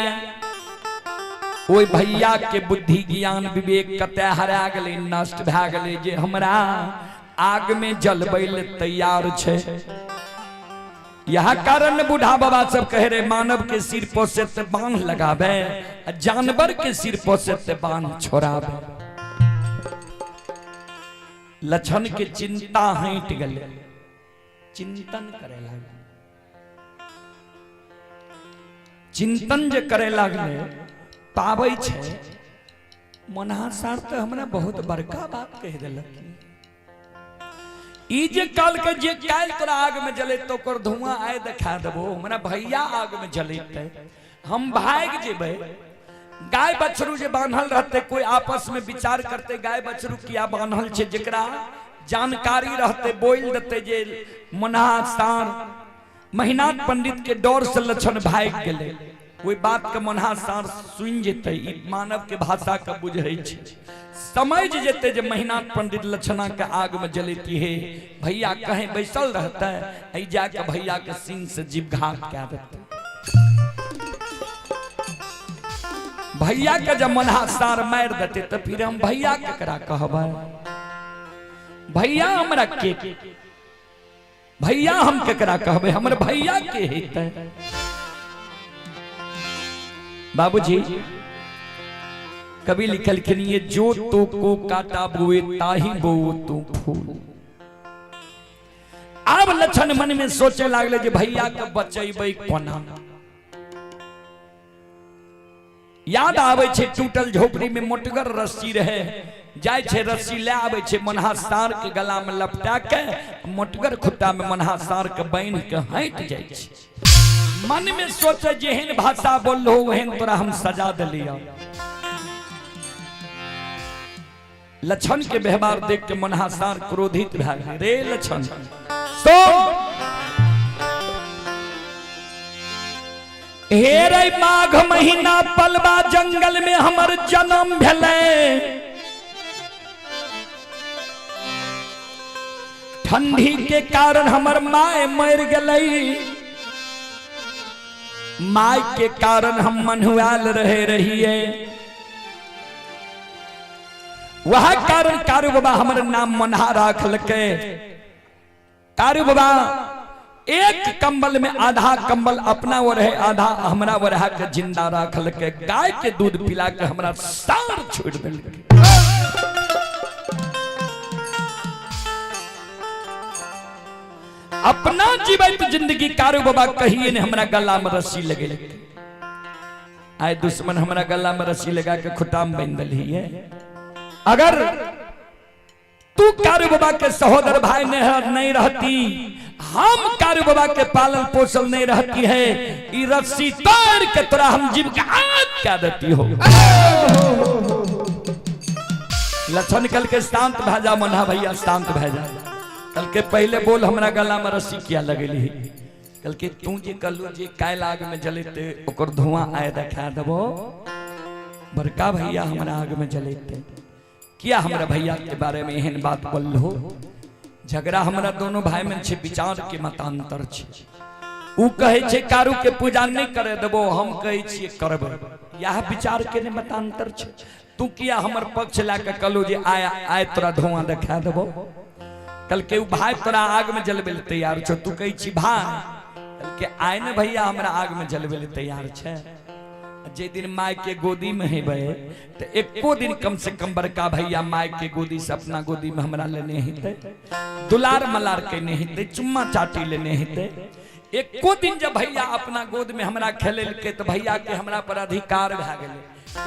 ओहि भैया के बुद्धि ज्ञान विवेक कतऽ हरा गेलै, नष्ट भए गेलै, जे हमरा आग में जलबै ले तैयार छै। यह कारण बूढ़ा बाबा सब कहे रहे, मानव के सिर पर से ते बांध लगावे, आ जानवर के सिर पर से ते बांध छोड़ावे। लक्षण के चिंता हट गले, चिंतन करे लागले। चिंतन जे करे लागले पाबै छै मनहा सार तऽ हमरा बहुत बड़का बात कहि देलक। ई जे काल के जे काल्हि तोरा आग में जलेतौ ओकर धुआं आइ देखा देबो, हमरा भैया आग में जलेतै हम भागि जेबै। गाय बछरू जे बान्हल रहते कोई आपस में विचार करते गाय बछरू किया बान्हल छै, जेकरा जानकारी रहते बोल देते जे मनहा सार महिनाथ पंडित के डर से लक्षण भागि गेलै। ओहि बात के मनहा सार सुनि जेतै, ई मानव के भाषा के बुझै छै, समझ जेतै जे महिनाथ पंडित लक्षणा के आग में जलेती है, भैया कहीं बैसल रहते एहि जाके भैया के सिंह से जीवघात कए देतै। भैया के जब मनहा सार मारि देतै तऽ फिर हम भैया केकरा कहबै, भैया हमरा के, भैया हम केकरा कहबै, हमर भैया के हेतै। बाबूजी कवि लिखलखिन ये जो तो को काटा बुए ताही बो तू फूल। आब लक्षण मन में सोचे लागले जे भैया के बचेबै कोना। याद आबै छै टूटल झोपड़ी में मोटगर रस्सी रहे, जाय छै रस्सी ले आबै छै, मनहा सार के गला में लपटा के मोटगर खुट्टा में मनहा सार के बान्हि के हटि जाइ छै। मन में सोचे जेहन भाषा बोललो ओहन तोरा हम सजा देलियौ। लक्षण के व्यवहार देख के मनहा सार क्रोधित भए गेल। रे लक्षण सुन, हे रे माघ महीना पलवा जंगल में हमर जन्म भेलै, ठंडी के कारण हमर my मर गेलै, my के कारण हम मनुआल रहे रहिए, वह कारण कारू बाबा हमर नाम मनहा राखलकै। कारू बाबा एक कंबल में आधा कंबल अपना वो रहे आधा हमरा वो रहा के जिंदा राखलकै, गाय के दूध पिला के हमरा सार छोड़ देलकै। अपना जीवित जिंदगी कारू बाबा कहिए ने हमरा गला में रस्सी लगेलकै। आए दुश्मन हमरा गला में रस्सी लगा के खुटाम बांधि देलही है। अगर तू कारू बाबा के सहोदर भाई नहीं रहती, हम कारू बाबा के पालन पोषण नहीं रहती है, ई रस्सी तोड़ के तोरा हम जीव के आग क्या देती हो। लक्षण कल के शांत भा जा मन्हा भैया, शांत भा जा। कल के पहले बोल हमरा गला में रस्सी किया लगेली। कल के तू जे कहलू जे काल्हि आग में जलेते ओकर धुआं आए देखा देबो, बड़का भैया हमरा आग में जलेते, किया हमरा भैया के बारे में एहन बात बोललो। झगड़ा हमरा दोनों भाई में छै, विचार के मतांतर छै। उ कहै छै कारू के पूजा नहीं करे देबो, हम कहै छियै करबै, यह विचार के ने मतांतर छै। तू किया हमर पक्ष लए के कहलू जे आय आय तोरा धुआं देखा देबो। कल के उ भाई तोरा आग में जलबै ले तैयार छौ, तू कहै छी भाई, कल के आय ने भैया हमरा आग में जलबै ले तैयार छै। जे दिन my के गोदी में हेबै तो एको दिन कम से कम बड़का भैया my के गोदी से अपना गोदी में हमरा लेने हेतै, दुलार मलार केने हेतै, चुम्मा चाटी लेने हेतै। एको दिन जब भैया अपना गोद में हमरा खेलेलकै तो भैया के हमरा पर अधिकार भए गेलै,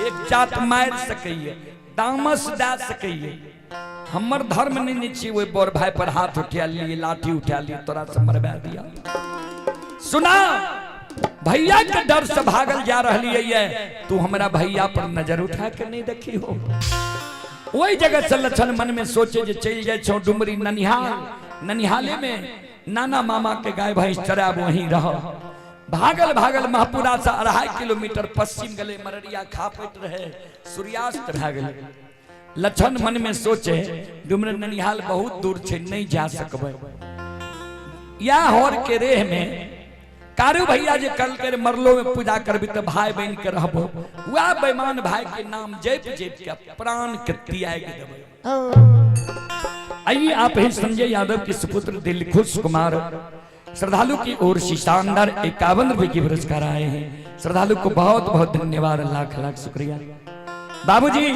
एक चाट मारि सकैए, दामस दए सकैए। हमर धर्म नहीं छी ओहि बड़ भाई पर हाथ उठा लिए, लाठी उठा लिए, तोरा से मरवा दिया। सुना भैया के डर से भागल जा रही है, तू हमरा भैया पर नजर उठा के नहीं देखी हो। वही जगह से लक्षण मन में सोचे जे चल जाए छो डुमरी ननिहाल, ननिहाले में नाना मामा के गाय भैंस चराब वहीं रह। भागल भागल महपुरा से 2.5 किलोमीटर पश्चिम गले, मररिया खापैत रहे, सूर्यास्त भए गेलै। लक्षण मन में सोचे डुमरी ननिहाल बहुत दूर छे, नहीं जा सकबै। या हर के रेह में कारू भैया जे कल के मरलो में पूजा करबी तो भाई बहन के रहबो, वह बेईमान भाई के नाम जप जप के प्राण के त्याग देबे। आइए आप हैं संजय यादव के सुपुत्र दिलखुश कुमार श्रद्धालु की ओर से शानदार 51 रुपए की पुरस्कार आए हैं। श्रद्धालु को बहुत बहुत धन्यवाद, लाख लाख शुक्रिया। बाबूजी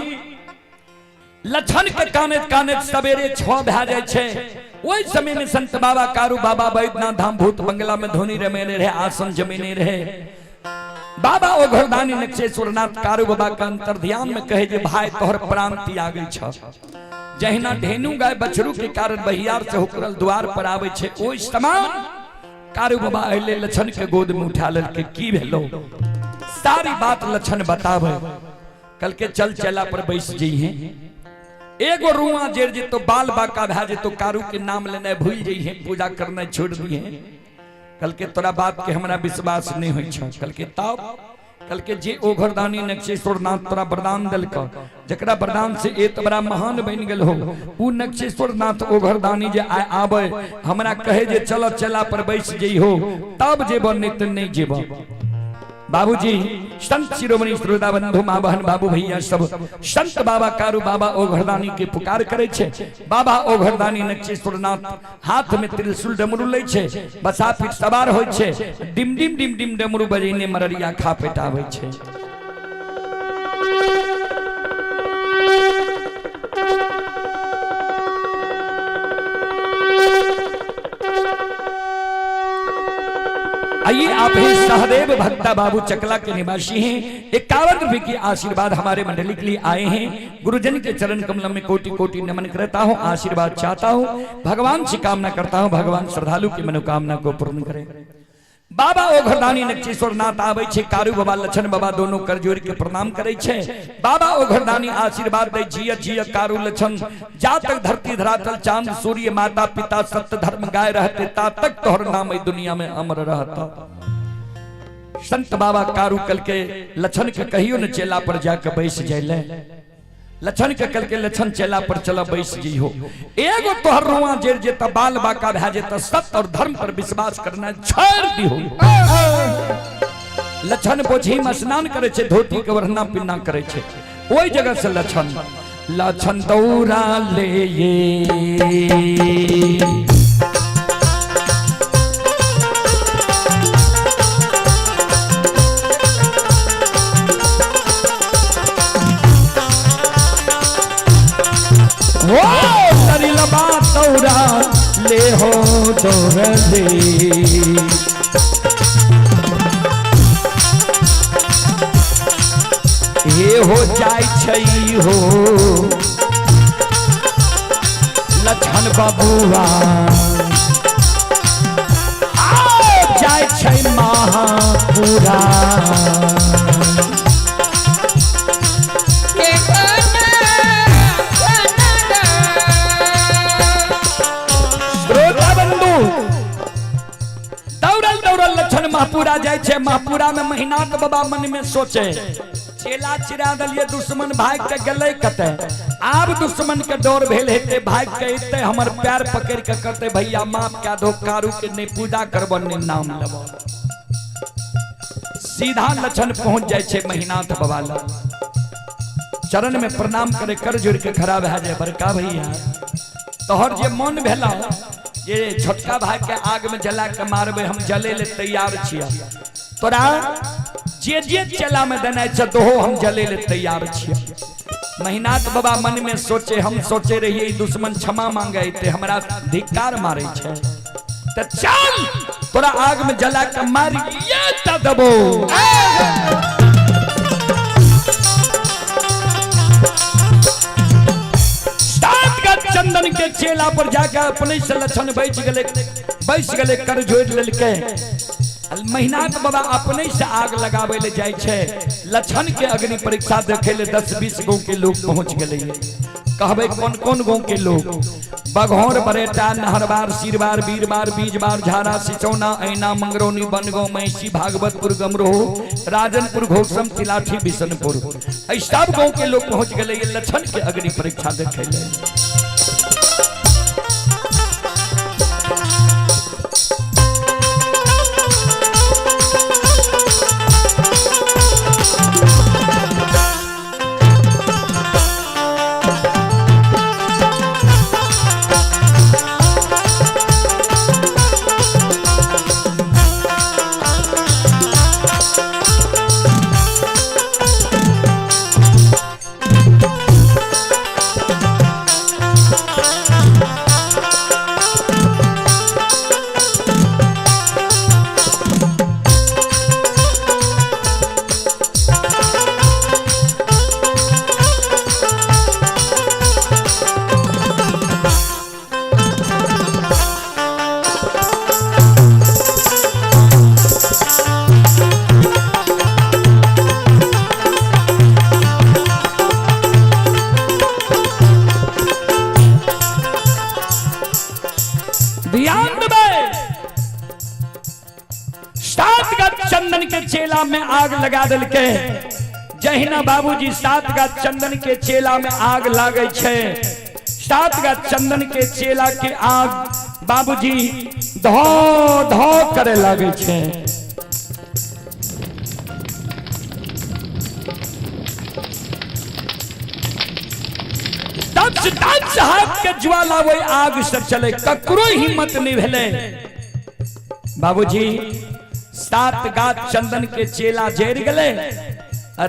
लक्षण के काने काने सवेरे 6 भए जाय छै। ओहि समय में संत बाबा कारू बाबा बैद्यनाथ धाम भूत बंगला में धोनी रमेने रहे, आसन जमेने रहे। बाबा ओ घरदानी नक्षेश्वरनाथ कारू बाबा के अंतर ध्यान में कहे जे भाई तोहर प्राण त्यागै छ। जहिना ढेनु गाय बछरू के कारण बहियार से होकरल द्वार पर आवे छै, ओहि समान कारू बाबा अइले लक्षण के गोद में उठा लेलकै। की भेलो सारी बात लक्षण बतावे। कल के चल चला पर बैस जइहे, एगो रुआ जेर जेतो बाल बाका भए जेतो, कारू के नाम लेने भूल जइहे, पूजा करना छोड़ दिहे। कल के तोरा बात के हमरा विश्वास नहीं होइ छ। कल के तब कल के जे ओ घरदानी नक्षेश्वर नाथ तोरा वरदान देलक, जकरा वरदान से एत बड़ा महान बनि गेल हो, उ नक्षेश्वर नाथ ओ घरदानी जे आबे हमरा कहे जे चल चला पर बैस जइहो तब जेब, नहीं त नहीं जेब। बाबूजी संत शिरोमणि श्रोता बंधु माँ बहन बाबू भैया सब संत बाबा कारू बाबा ओ घरदानी के पुकार करे छे। बाबा ओ घरदानी नक्षेश्वर नाथ हाथ में त्रिशूल डमरू लै छे, बसा फिर सवार होय छे, डिम डिम डिम डिम डमरू बजेने मररिया खा पेटावे छे। आइए आप हैं सहदेव भक्ता बाबू चकला के निवासी हैं, 51 रुपए की आशीर्वाद हमारे मंडली के लिए आए हैं। गुरुजन के चरण कमलम में कोटि कोटि नमन करता हूँ, आशीर्वाद चाहता हूँ, भगवान से कामना करता हूँ, भगवान श्रद्धालु की मनोकामना को पूर्ण करें। बाबा ओ घरदानी नक्षेश्वर नाथ आवे छे, कारू बाबा लक्षण बाबा दोनों कर जोड़ के प्रणाम करे छे। बाबा ओ घरदानी आशीर्वाद दे जिय जिय कारू लक्षण, जा तक धरती धरातल चांद सूर्य माता पिता सत्य धर्म गाय रहते ता तक तोहर नाम दुनिया में अमर रहता। संत बाबा कारू कल के लक्षण के कहियो न चेला पर जाके बैस जाइले, लक्षण के कल के लक्षण चेला पर चला बैस जी हो। एगो तोहर रुआ जेर जेता बाल बाका भए जेता, सत्य और धर्म पर विश्वास करना छोड़ दिहो। लक्षण बोझी में स्नान करे छे, धोती के वरना पिन्ना करे छे, ओई जगह से लक्षण लक्षण दौड़ा ले ये। ले हो दौड़े हे हो जाय छै हो लक्षण बबुआ जाय छै महापुरा। महापुरा जाय छे, महापुरा में महिनाथ बाबा मन में सोचे चेला चिरा दलिए दुश्मन भाग के गेलै कते, आब दुश्मन के डर भेल हेते भाग के एते हमर पैर पकड़ के करते भैया माफ कए दो, कारू के नहीं पूजा करब नहीं नाम लेब। सीधा लक्षण पहुंच जाय छे महिनाथ बाबा लग, चरण में प्रणाम करे कर जोड़ के खड़ा भए जाय। बड़का भैया तोहर जे मन भेला ये छोटका भाई के आग में जला के मारबे, हम जले ले तैयार छिया, तोरा जे जे चला में देना छ दोहो हम जले ले तैयार छिया। महिनाथ बाबा मन में सोचे हम सोचे रहिए दुश्मन क्षमा मांगे ते हमरा धिक्कार मारे छे, त चल तोरा आग में जला के मार ये त दबो। चंदन के चेला पर जाकर अपने से लक्षण बैठ गए कर जोड़ लेलकै। महिनाथ बाबा अपने से आग लगावे ले जाय छे, लक्षण के अग्नि परीक्षा देखे ले 10-20 गांव के लोग पहुंच गए। कहबे कौन कौन गांव के लोग? बघौर बरेटा नहरबार सिरबार बीरबार बीजबार झारा सिचौना ऐना मंगरौनी बनगांव महिषी भागवतपुर गमरोह राजनपुर घोसम तिलाठी बिशनपुर, सब गांव के लोग पहुंच गए लक्षण के अग्नि परीक्षा देखे ले। चंदन के चेला में आग लगा देलकै। जहिना बाबूजी 7 गाछ चंदन के चेला में आग लागै छै, 7 गाछ चंदन के चेला के आग बाबूजी धो धो करे लागै छै। दस दस हाथ के ज्वाला वही आग से चले, ककरो हिम्मत नहीं भेलै। बाबूजी 7 गाछ चंदन के चेला जरि गेलै,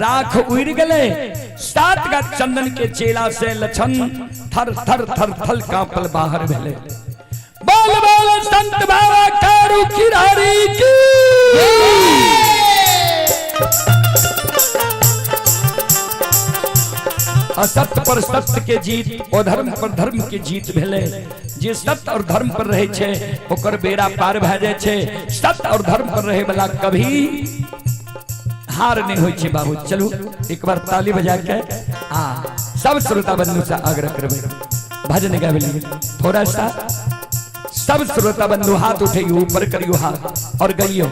राख उड़ गेलै। 7 गाछ चंदन के चेला से लछन थर थर थर थर कांपल बाहर भेलै। बोल बोल संत बाबा कारू किरारी की। असत्य पर सत्य के जीत, अधर्म पर धर्म के जीत भेलै। जे सत्य और धर्म पर रहे छै ओकर बेड़ा पार भए जाइ छै। सत्य और धर्म पर रहे वाला कभी हार नहीं होइ छै बाबू। चलू एक बार ताली बजा के आ सब श्रोता बंधु से आग्रह करबै भजन गावे लगे थोड़ा सा। सब श्रोता बंधु हाथ उठैयो, ऊपर करियो हाथ और गइयो।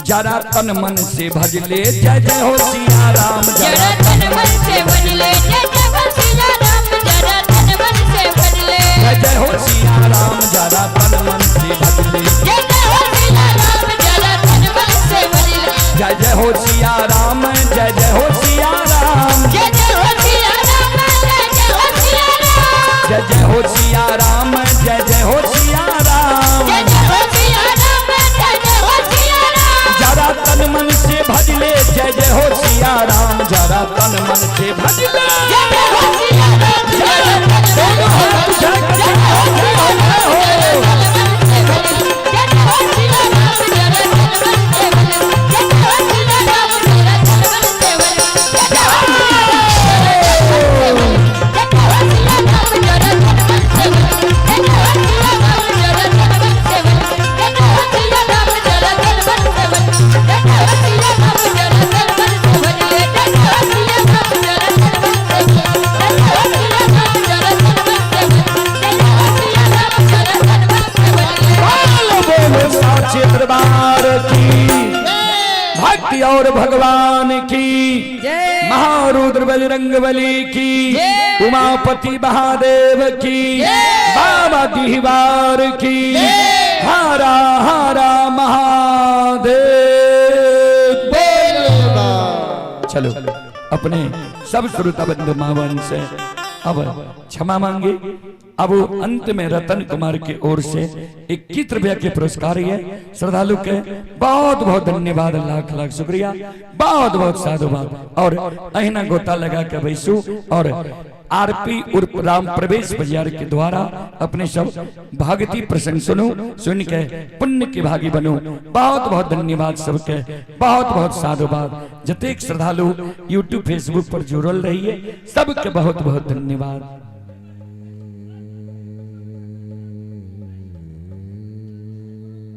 जरा तन मन से भजले जय जय हो सिया राम, जरा तन मन से भजले जय जय हो सिया राम, जरा तन मन से भजले जय जय हो सिया राम, जरा तन मन से भजले जय जय हो सिया राम, जरा तन मन से भजले जय जय हो सिया राम, जय जय हो सिया राम, जय जय हो सिया राम, जय जय हो सिया राम, जय जय हो सिया राम, जय जय हो सिया राम, जय जय हो सिया राम, जय जय हो सिया राम, जरा तन मन से भजले जय जय हो सिया राम, जरा तन मन से भजले जय जय हो सिया राम, जरा तन मन से जय हो जय हो जय हो। बोलो साचे दरबार की, भक्ति और भगवान की, महारुद्र बजरंग बली की, उमापति महादेव की, बाबा दीवार की, हारा हारा महादेव। चलो अपने सब श्रोता बंधु मावन से अब क्षमा मांगे। अब अंत में रतन कुमार की ओर से 21 रुपया के पुरस्कार है श्रद्धालु के। बहुत बहुत धन्यवाद, लाख लाख शुक्रिया, बहुत बहुत साधुवाद। और अहिना गोता लगा के बैसू और आरपी उर्फ राम प्रवेश बाजार के द्वारा अपने सब भक्ति प्रसंग सुनो, सुन के पुण्य के भागी बनो। बहुत बहुत धन्यवाद सबके, बहुत बहुत साधुवाद। जतेक श्रद्धालु यूट्यूब फेसबुक पर जुड़ल रहिए सबके बहुत बहुत धन्यवाद।